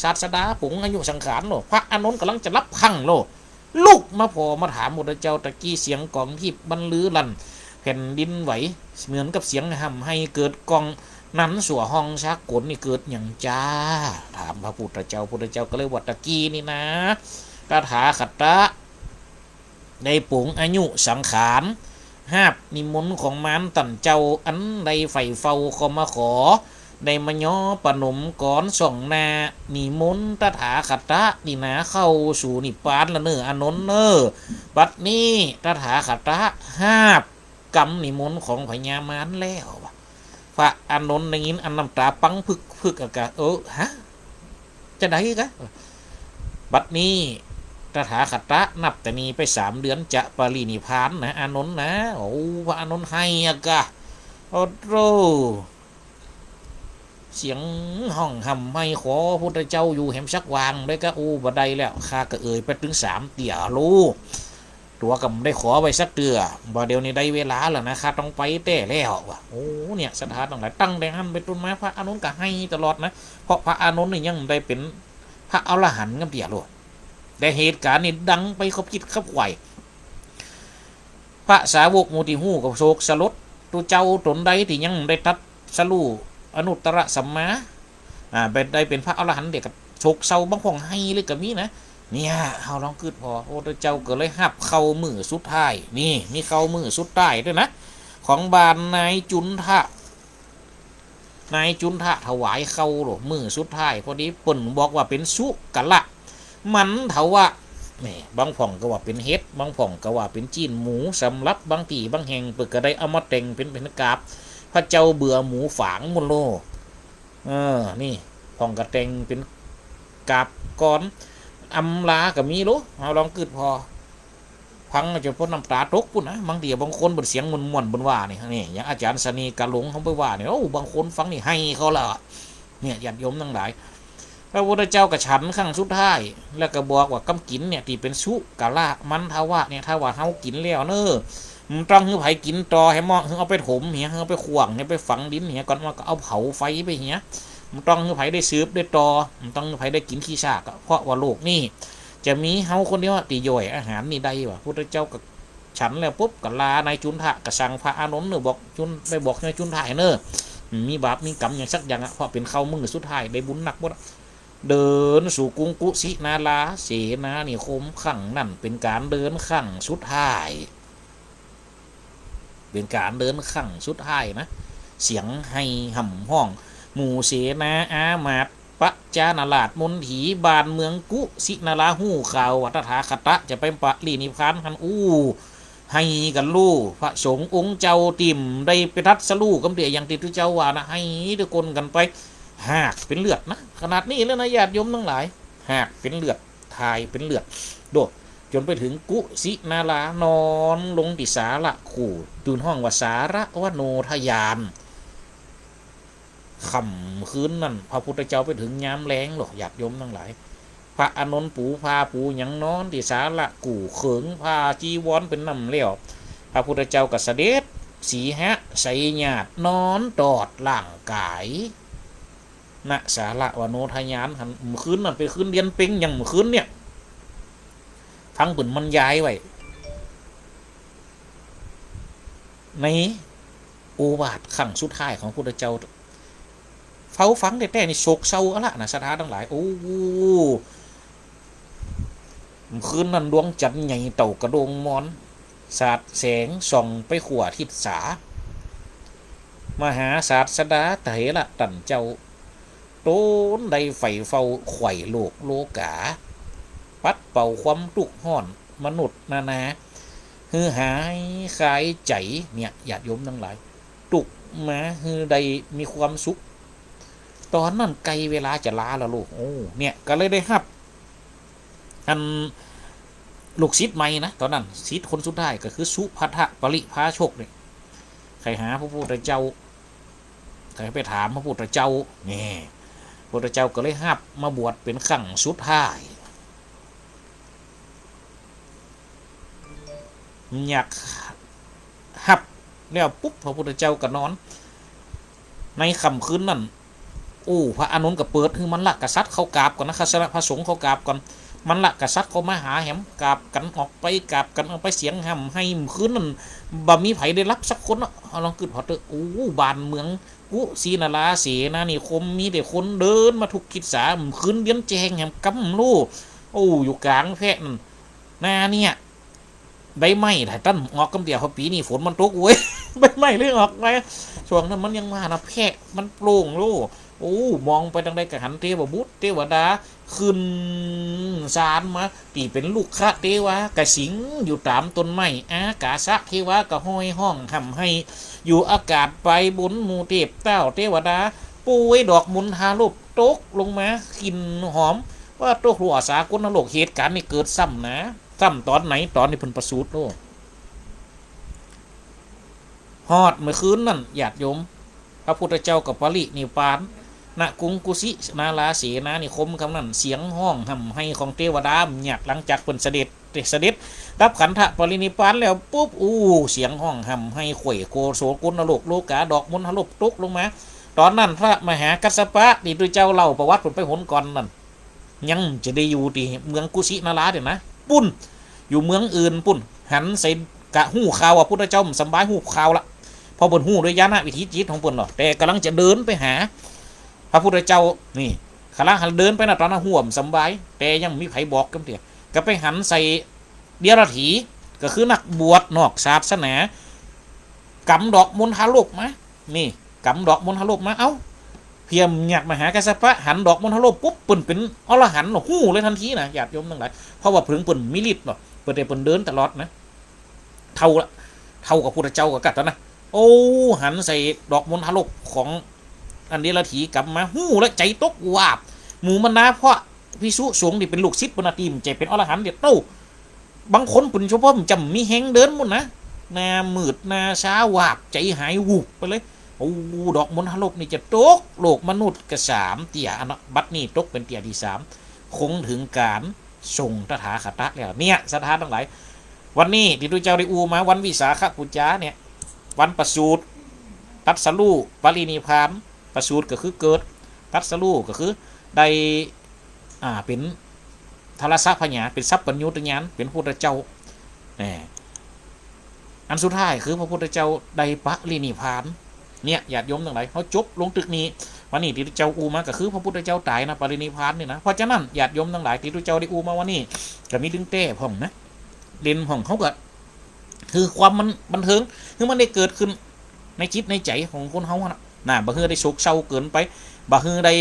ศาสดาป๋งอายุสังขารโล พระอานนท์ก่ำลังจะหลับคั่งโล ลุกมาผ่อมาถามพุทธเจ้า ตะกี้เสียงก๋องติ๊บบันลือลั่น แผ่นดินไหว เหมือนกับเสียงฮ่ำไห้เกิดก้อง นั้นสั่วห้องสากลนี่เกิดหยังจ้า ถามพระพุทธเจ้า พุทธเจ้าก็เลยว่า ตะกี้นี่นะ ตถาคตะ ได้ป๋งอายุสังขาร ฮับนิมนต์ของมารต้านเจ้า อันได้ใฝ่เฝ้าเข้ามาขอ ได้มาย้อประนมก๋อนส่องหน้า นิมนต์ตถาคตะนี่นา เข้าสู่นิพพานละเน่อ อานนท์เน่อ บัดนี้ตถาคตะฮับกำนิมนต์ของพญามารแล้ว พระอานนท์ได้ยินอั้นน้ำต๋าปังผึกๆ อะกะ เออ ฮะ จะใดกะ บัดนี้ตถาคตะนับแต่นี้ไปสามเดือนจะปรินิพพานนะ อานนท์นะ โอ้ พระอานนท์ไห้อะกะ โอ้โธ่ เสียงฮ้องฮ่ำไห้ขอพุทธเจ้าอยู่แหมสักวางได้กะ โอ้ บ่ได้แล้ว ข้าก็เอ่ยไปตึงสามเตื้อโล ตั๋วก็บ่ได้ขอไว้สักเตื้อ บ่าเดี๋ยวนี้ได้เวลาแล้วนะ ข้าต้องไปแต๊แล้ว ว่า โอ้ เนี่ย ศรัทธาตังหลาย ตั้งแต่หั้นเป๋นต้นมา พระอานนท์ก็ไห้ตลอดนะ เพราะพระอานนท์นี่ยังบ่ได้เป๋นพระอรหันต์กำเตื้อโล แต่เหตุก๋ารณ์นี่ดังไปคับคิดคับใฝ่ พระสาวกหมู่ตี้ฮู้ก็โศกสลด ตุ๊เจ้าต๋นใดตี้ยังบ่ได้ตรัสรู้อนุตตรสัมมา อ่า บ่ได้เป๋นพระอรหันต์เดียก็โศกเศร้า บางพ่องไห้เลยก็มีนะ เนี่ย เฮาลองกึ๊ดผ่อ พระพุทธเจ้าก็เลยฮับเข้ามื้อสุดท้าย นี่ มีเข้ามื้อสุดท้ายตวยนะ ของบ่านนายจุนทะ นายจุนทะถวายเข้าโล มื้อสุดท้าย พอดีเปิ้นบอกว่าเป๋นสุกละ มันทวะ นี่ บางพ่องก็ว่าเป๋นเห็ด บางพ่องก็ว่าเป๋นจี๊นหมู สำหรับบางตี้บางแห่งเปิ้นก็ได้เอามาแต่งเป๋น เป๋นกาบ พระเจ้าเบื่อหมูฝางหมดโล เออ นี่ พ่องก็แต่งเป๋นกาบกรอน อำลาก็มีโล เฮาลองกึ๊ดผ่อ ฟังจ๋นป้นน้ำต๋าตกปู้นนะ บางตี้บางคนเปิ้นเสียงม่วนๆ เปิ้นว่านี่ นี่ อย่างอาจ๋ารย์เสน่ห์กาหลงเฮาไปว่านี่ โอ้ บางคนฟังนี่ไห้เข้าละ เนี่ย ญาติโยมตังหลาย พระพุทธเจ้าก็ฉันครั้งสุดท้าย แล้วก็บอกว่ากำกิ๋นเนี่ย ตี้เป๋นสุกละ มันทวะเนี่ย ถ้าว่าเฮากิ๋นแล้วเน่อ บ่ต้องหื้อใผกิ๋นต่อ แหม หื้อเอาไปถมเหีย หื้อเอาไปขว้างเหีย ไปฝังดินเหีย ก่อนว่าก็เอาเผาไฟไปเหีย บ่ต้องหื้อใผได้สืบได้ต่อ บ่ต้องหื้อใผได้กิ๋นขี้ซากอะ เพราะว่าโลกนี้จะมีเฮาคนเดียวอะตี้ย่อยอาหารนี่ได้ ว่าพุทธเจ้าก็ฉันแล้วปุ๊บ ก็ลานายจุนทะ ก็สั่งพระอานนท์เน่อ บอกจุน ได้บอกนายจุนทะเน่อ มีบาปมีกรรมหยังสักอย่างอะ เพราะเป๋นเข้ามื้อสุดท้าย ได้บุญนักบ่ เดินสู่กรุงกุสินารา เสนานิคม ครั้งนั้นเป๋นก๋านเดินครั้งสุดท้าย เป๋นก๋านเดินครั้งสุดท้ายนะ เสียงไห้ฮ่ำฮ้อง หมู่เสนาอามาตย์ ประชานาราษฎร์มณฑี บ้านเมืองกุสินารา ฮู้ข่าวว่าตถาคตะจะไปปรินิพพานหั้น อู้ ไห้กั๋นโล พระสงฆ์องค์เจ้าตี้บ่ได้ไปตรัสรู้กำเตื้ออย่างตี้ตุ๊เจ้าว่านะ ไห้ตะโกนกั๋นไป หากเป๋นเลือดนะ ขนาดนี้แล้วนะ ญาติโยมตังหลาย หากเป๋นเลือด ถ่ายเป๋นเลือด โดดจ๋นไปเถิงกุสินารา นอนลงตี้สาระคู่ เปิ้นฮ้องว่าสารวโนทยาน ค่ำคืนนั้น พระพุทธเจ้าไปเถิงยามแลงโล ญาติโยมตังหลาย พระอานนท์ปูผ้าปูหยังนอนตี้สาระคู่ เขิงผ้าจีวรเป๋นน้ำแล้ว พระพุทธเจ้าก็เสด็จ สีหสยญาติ นอนตอดร่างก๋าย ณ สารวโนทยานหั้น คืนนั้นเป๋นคืนเดือนเพ็ญ ยังคืนเนี่ย ฟังเปิ้นบรรยายไว้ ในโอวาทครั้งสุดท้ายของพระพุทธเจ้า เฝ้าฟังแต๊ๆ นี่โศกเศร้าเอาละนะ ศรัทธาตังหลาย โอ้ คืนนั้นดวงจันทร์ใหญ่เต้ากระโดงมอน สาดแสงส่องไปทั่วทิศสา มหาศาสดาเถระต้านเจ้า ต๋นได้ใฝ่เฝ้าไขว่โลกโลก๋า ปัดเป่าความตุ๊กข์ฮ้อนมนุษย์นานา หื้อหายคลายใจ๋ เนี่ย ญาติโยมตังหลาย ตุ๊กข์มาหื้อได้มีความสุข ต๋อนนั้นใก้เวลาจะลาแล้วลูก โอ้ เนี่ย ก็เลยได้ฮับ อันลูกศิษย์ใหม่นะ ต๋อนนั้นศิษย์คนสุดท้ายก็คือสุภัททปริภาชกเนี่ย ใค่หาพระพุทธเจ้า ใค่ไปถามพระพุทธเจ้า นี่ พระพุทธเจ้าก็เลยฮับมาบวชเป๋นครั้งสุดท้าย อยากฮับแล้วปุ๊บ พระพุทธเจ้าก็นอน ในค่ำคืนนั้น โอ้ พระอานนท์ก็เปิดหื้อมัลลกษัตริย์เข้ากราบก่อนนะ คณะพระสงฆ์เข้ากราบก่อน มัลลกษัตริย์เข้ามาหาแหม กราบกั๋นออกไป กราบกั๋นออกไป เสียงฮ่ำไห้ คืนนั้นบ่มีใผได้หลับสักคนเนาะ เอาลองกึ๊ดผ่อเต๊อะ โอ้ บ้านเมืองกุสินาราเสนานิคม มีแต่คนเดินมาทุกทิศสา คืนเวียนแจ้งแหม กำโล โอ้ อยู่ก๋างแพร่นั่น นาเนี่ย ใบไม้ถ้าตันออกกำเดียว เพราะปี๋นี้ฝนมันตกเว้ย ใบไม้เลยออกมา ช่วงนั้นมันยังว่านะ แพร่มันโปร่งโล่ โอ้ มองไปตางใดก็หันเทวบุตรเทวดาขึ้นศาลมา ตี้เป๋นลูกคเทวาก็สิงอยู่ต๋ามต้นไม้ อากาสะเทวาก็ห้อยฮ้องฮ่ำไห้ อยู่อากาศไปบน หมู่เทพเต้าเทวดาโปรยดอกมณฑารพตกลงมา กลิ่นหอม ว่าโต ทั่วสากลโลก เหตุก๋ารณ์นี้เกิดซ้ำนะ ซ้ำต๋อนไหน ต๋อนตี้เปิ้นประสูติโลก ฮอดเมื่อคืนนั้น ญาติโยม พระพุทธเจ้าก็ปรินิพพาน ณ กรุงกุสินาราเสนานิคม กำนั้นเสียงฮ้องฮ่ำไห้ของเทวดาเงียบ หลังจากเปิ้นเสด็จ เสด็จดับขันธปรินิพพานแล้วปุ๊บ อู้ เสียงฮ้องฮ่ำไห้ไขว่โกโสกลโลกโลก๋า ดอกมณฑารพตกลงมา ต๋อนนั้นพระมหากัสสปะตี้ตุ๊เจ้าเล่าประวัติเปิ้นไปหนก่อนนั้น ยังจะได้อยู่ตี้เมืองกุสินาราเดียวนะ ปุ้น อยู่เมืองอื่นปุ้น หันใส่ กะฮู้ข่าวว่าพุทธเจ้าบ่สำบาย ฮู้ข่าวละ เพราะเปิ้นฮู้ด้วยญาณวิถีจิตของเปิ้นเนาะ แต่ก่ำลังจะเดินไปหาพระพุทธเจ้า นี่ ก่ำลังหันเดินไปนะ ต๋อนนั้นฮู้ว่าบ่สำบาย แต่ยังบ่มีใผบอกกำเดียว ก็ไปหันใส่เดียรถี ก็คือนักบวชนอกศาสนา ก๋ำดอกมณฑารพมา นี่ ก๋ำดอกมณฑารพมา เอ้า เพียงเยียกมหากัสสปะหันดอกมณฑารพปุ๊บ เปิ้นเป๋นอรหันต์ ฮู้เลยตันทีนะ ญาติโยมตังหลาย เพราะว่าเผิงเปิ้นมีฤทธิ์เนาะ เปิ้นได้เปิ้นเดินตลอดนะ เฒ่าละ เฒ่ากับพุทธเจ้าก็กั๋นนะ โอ้ หันใส่ดอกมณฑารพของอันเดียรถีก๋ำมา ฮู้แล้ว ใจ๋ตกวาบ หมู่บรรดาพระภิกษุสงฆ์ตี้เป๋นลูกศิษย์เปิ้นนะ ตี้บ่ใจ้เป๋นอรหันต์เดียว โต้ บางคนเปิ้นเฉพาะบ่จำมีแฮงเดินหมดนะ หน้ามืดหน้าชาวาบ ใจ๋หายวุบไปเลย โอ้ ดอกมณฑารพนี่จะตกโลกมนุษย์ก็สามเตื้ออันเนาะ บัดนี้ตกเป๋นเตื้อตี้สาม คงเถิงก๋านส่งตถาคตะแล้ว เนี่ย ศรัทธาตังหลาย วันนี้ตี้ตุ๊เจ้าได้อู้มา วันวิสาขบูชาเนี่ย วันประสูติ ตรัสรู้ ปรินิพพาน ประสูติก็คือเกิด ตรัสรู้ก็คือได้ อ่า เป๋นทรัสสะผญา เป๋นสัพพัญญูตญาณ เป๋นพุทธเจ้า แหม อันสุดท้ายคือพระพุทธเจ้าได้ปรินิพพาน เนี่ย ญาติโยมตังหลาย เฮาจบลงตึกนี้ วันนี้ตี้ตุ๊เจ้าอู้มาก็คือพระพุทธเจ้าต๋ายนะ ปรินิพพานนี่นะ เพราะฉะนั้น ญาติโยมตังหลาย ตี้ตุ๊เจ้าได้อู้มาวันนี้ ก็มีตึงแต๊พ่องนะ เล่นพ่อง เฮาก็ คือความมันบันเทิง คือมันได้เกิดขึ้นในจิตในใจ๋ของคนเฮาอะนะ นะ บ่หื้อได้โศกเศร้าเกินไป บ่หื้อได้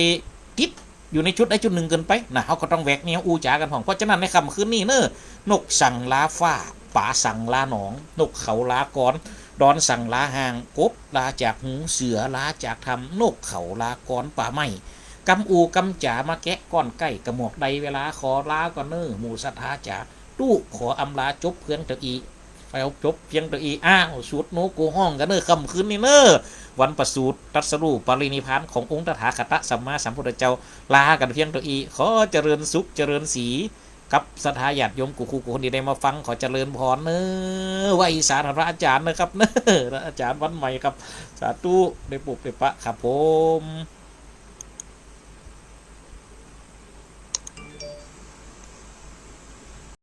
ติดอยู่ในจุดใดจุดนึ่งเกินไปนะ เฮาก็ต้องแหวกแนวอู้จ๋ากั๋นพ่อง เพราะฉะนั้นในค่ำคืนนี้เน่อ นกสั่งลาฟ้า ป๋าสั่งลาหนอง นกเขาลากร ดอนสั่งลาห่าง กบลาจากหู เสือลาจากถ้ำ นกเขาลากรป่าไม้ กำอู้กำจ๋ามาแกะก้อนใก้ กะหมวกได้เวลาขอลาก่อนเน่อ หมู่ศรัทธาจ๋า ตุ๊ขออำลาจบเพียงเต้าอี้ ไปเอาจบเพียงเต้าอี้ อ้าว สูดโนโกฮ้องกั๋นเน่อ ค่ำคืนนี้เน่อ วันประสูติตรัสรู้ปรินิพพานขององค์ตถาคตสัมมาสัมพุทธเจ้า ลากั๋นเพียงเต้าอี้ ขอเจริญสุขเจริญศรี กับศรัทธาญาติโยมกู้คู่กู้คนตี้ได้มาฟัง ขอเจริญพรเน่อ ไหว้สาพระอาจ๋ารย์นะครับเน่อ พระอาจ๋ารย์วันใหม่ครับ สาธุ ได้ปบได้ปะครับผม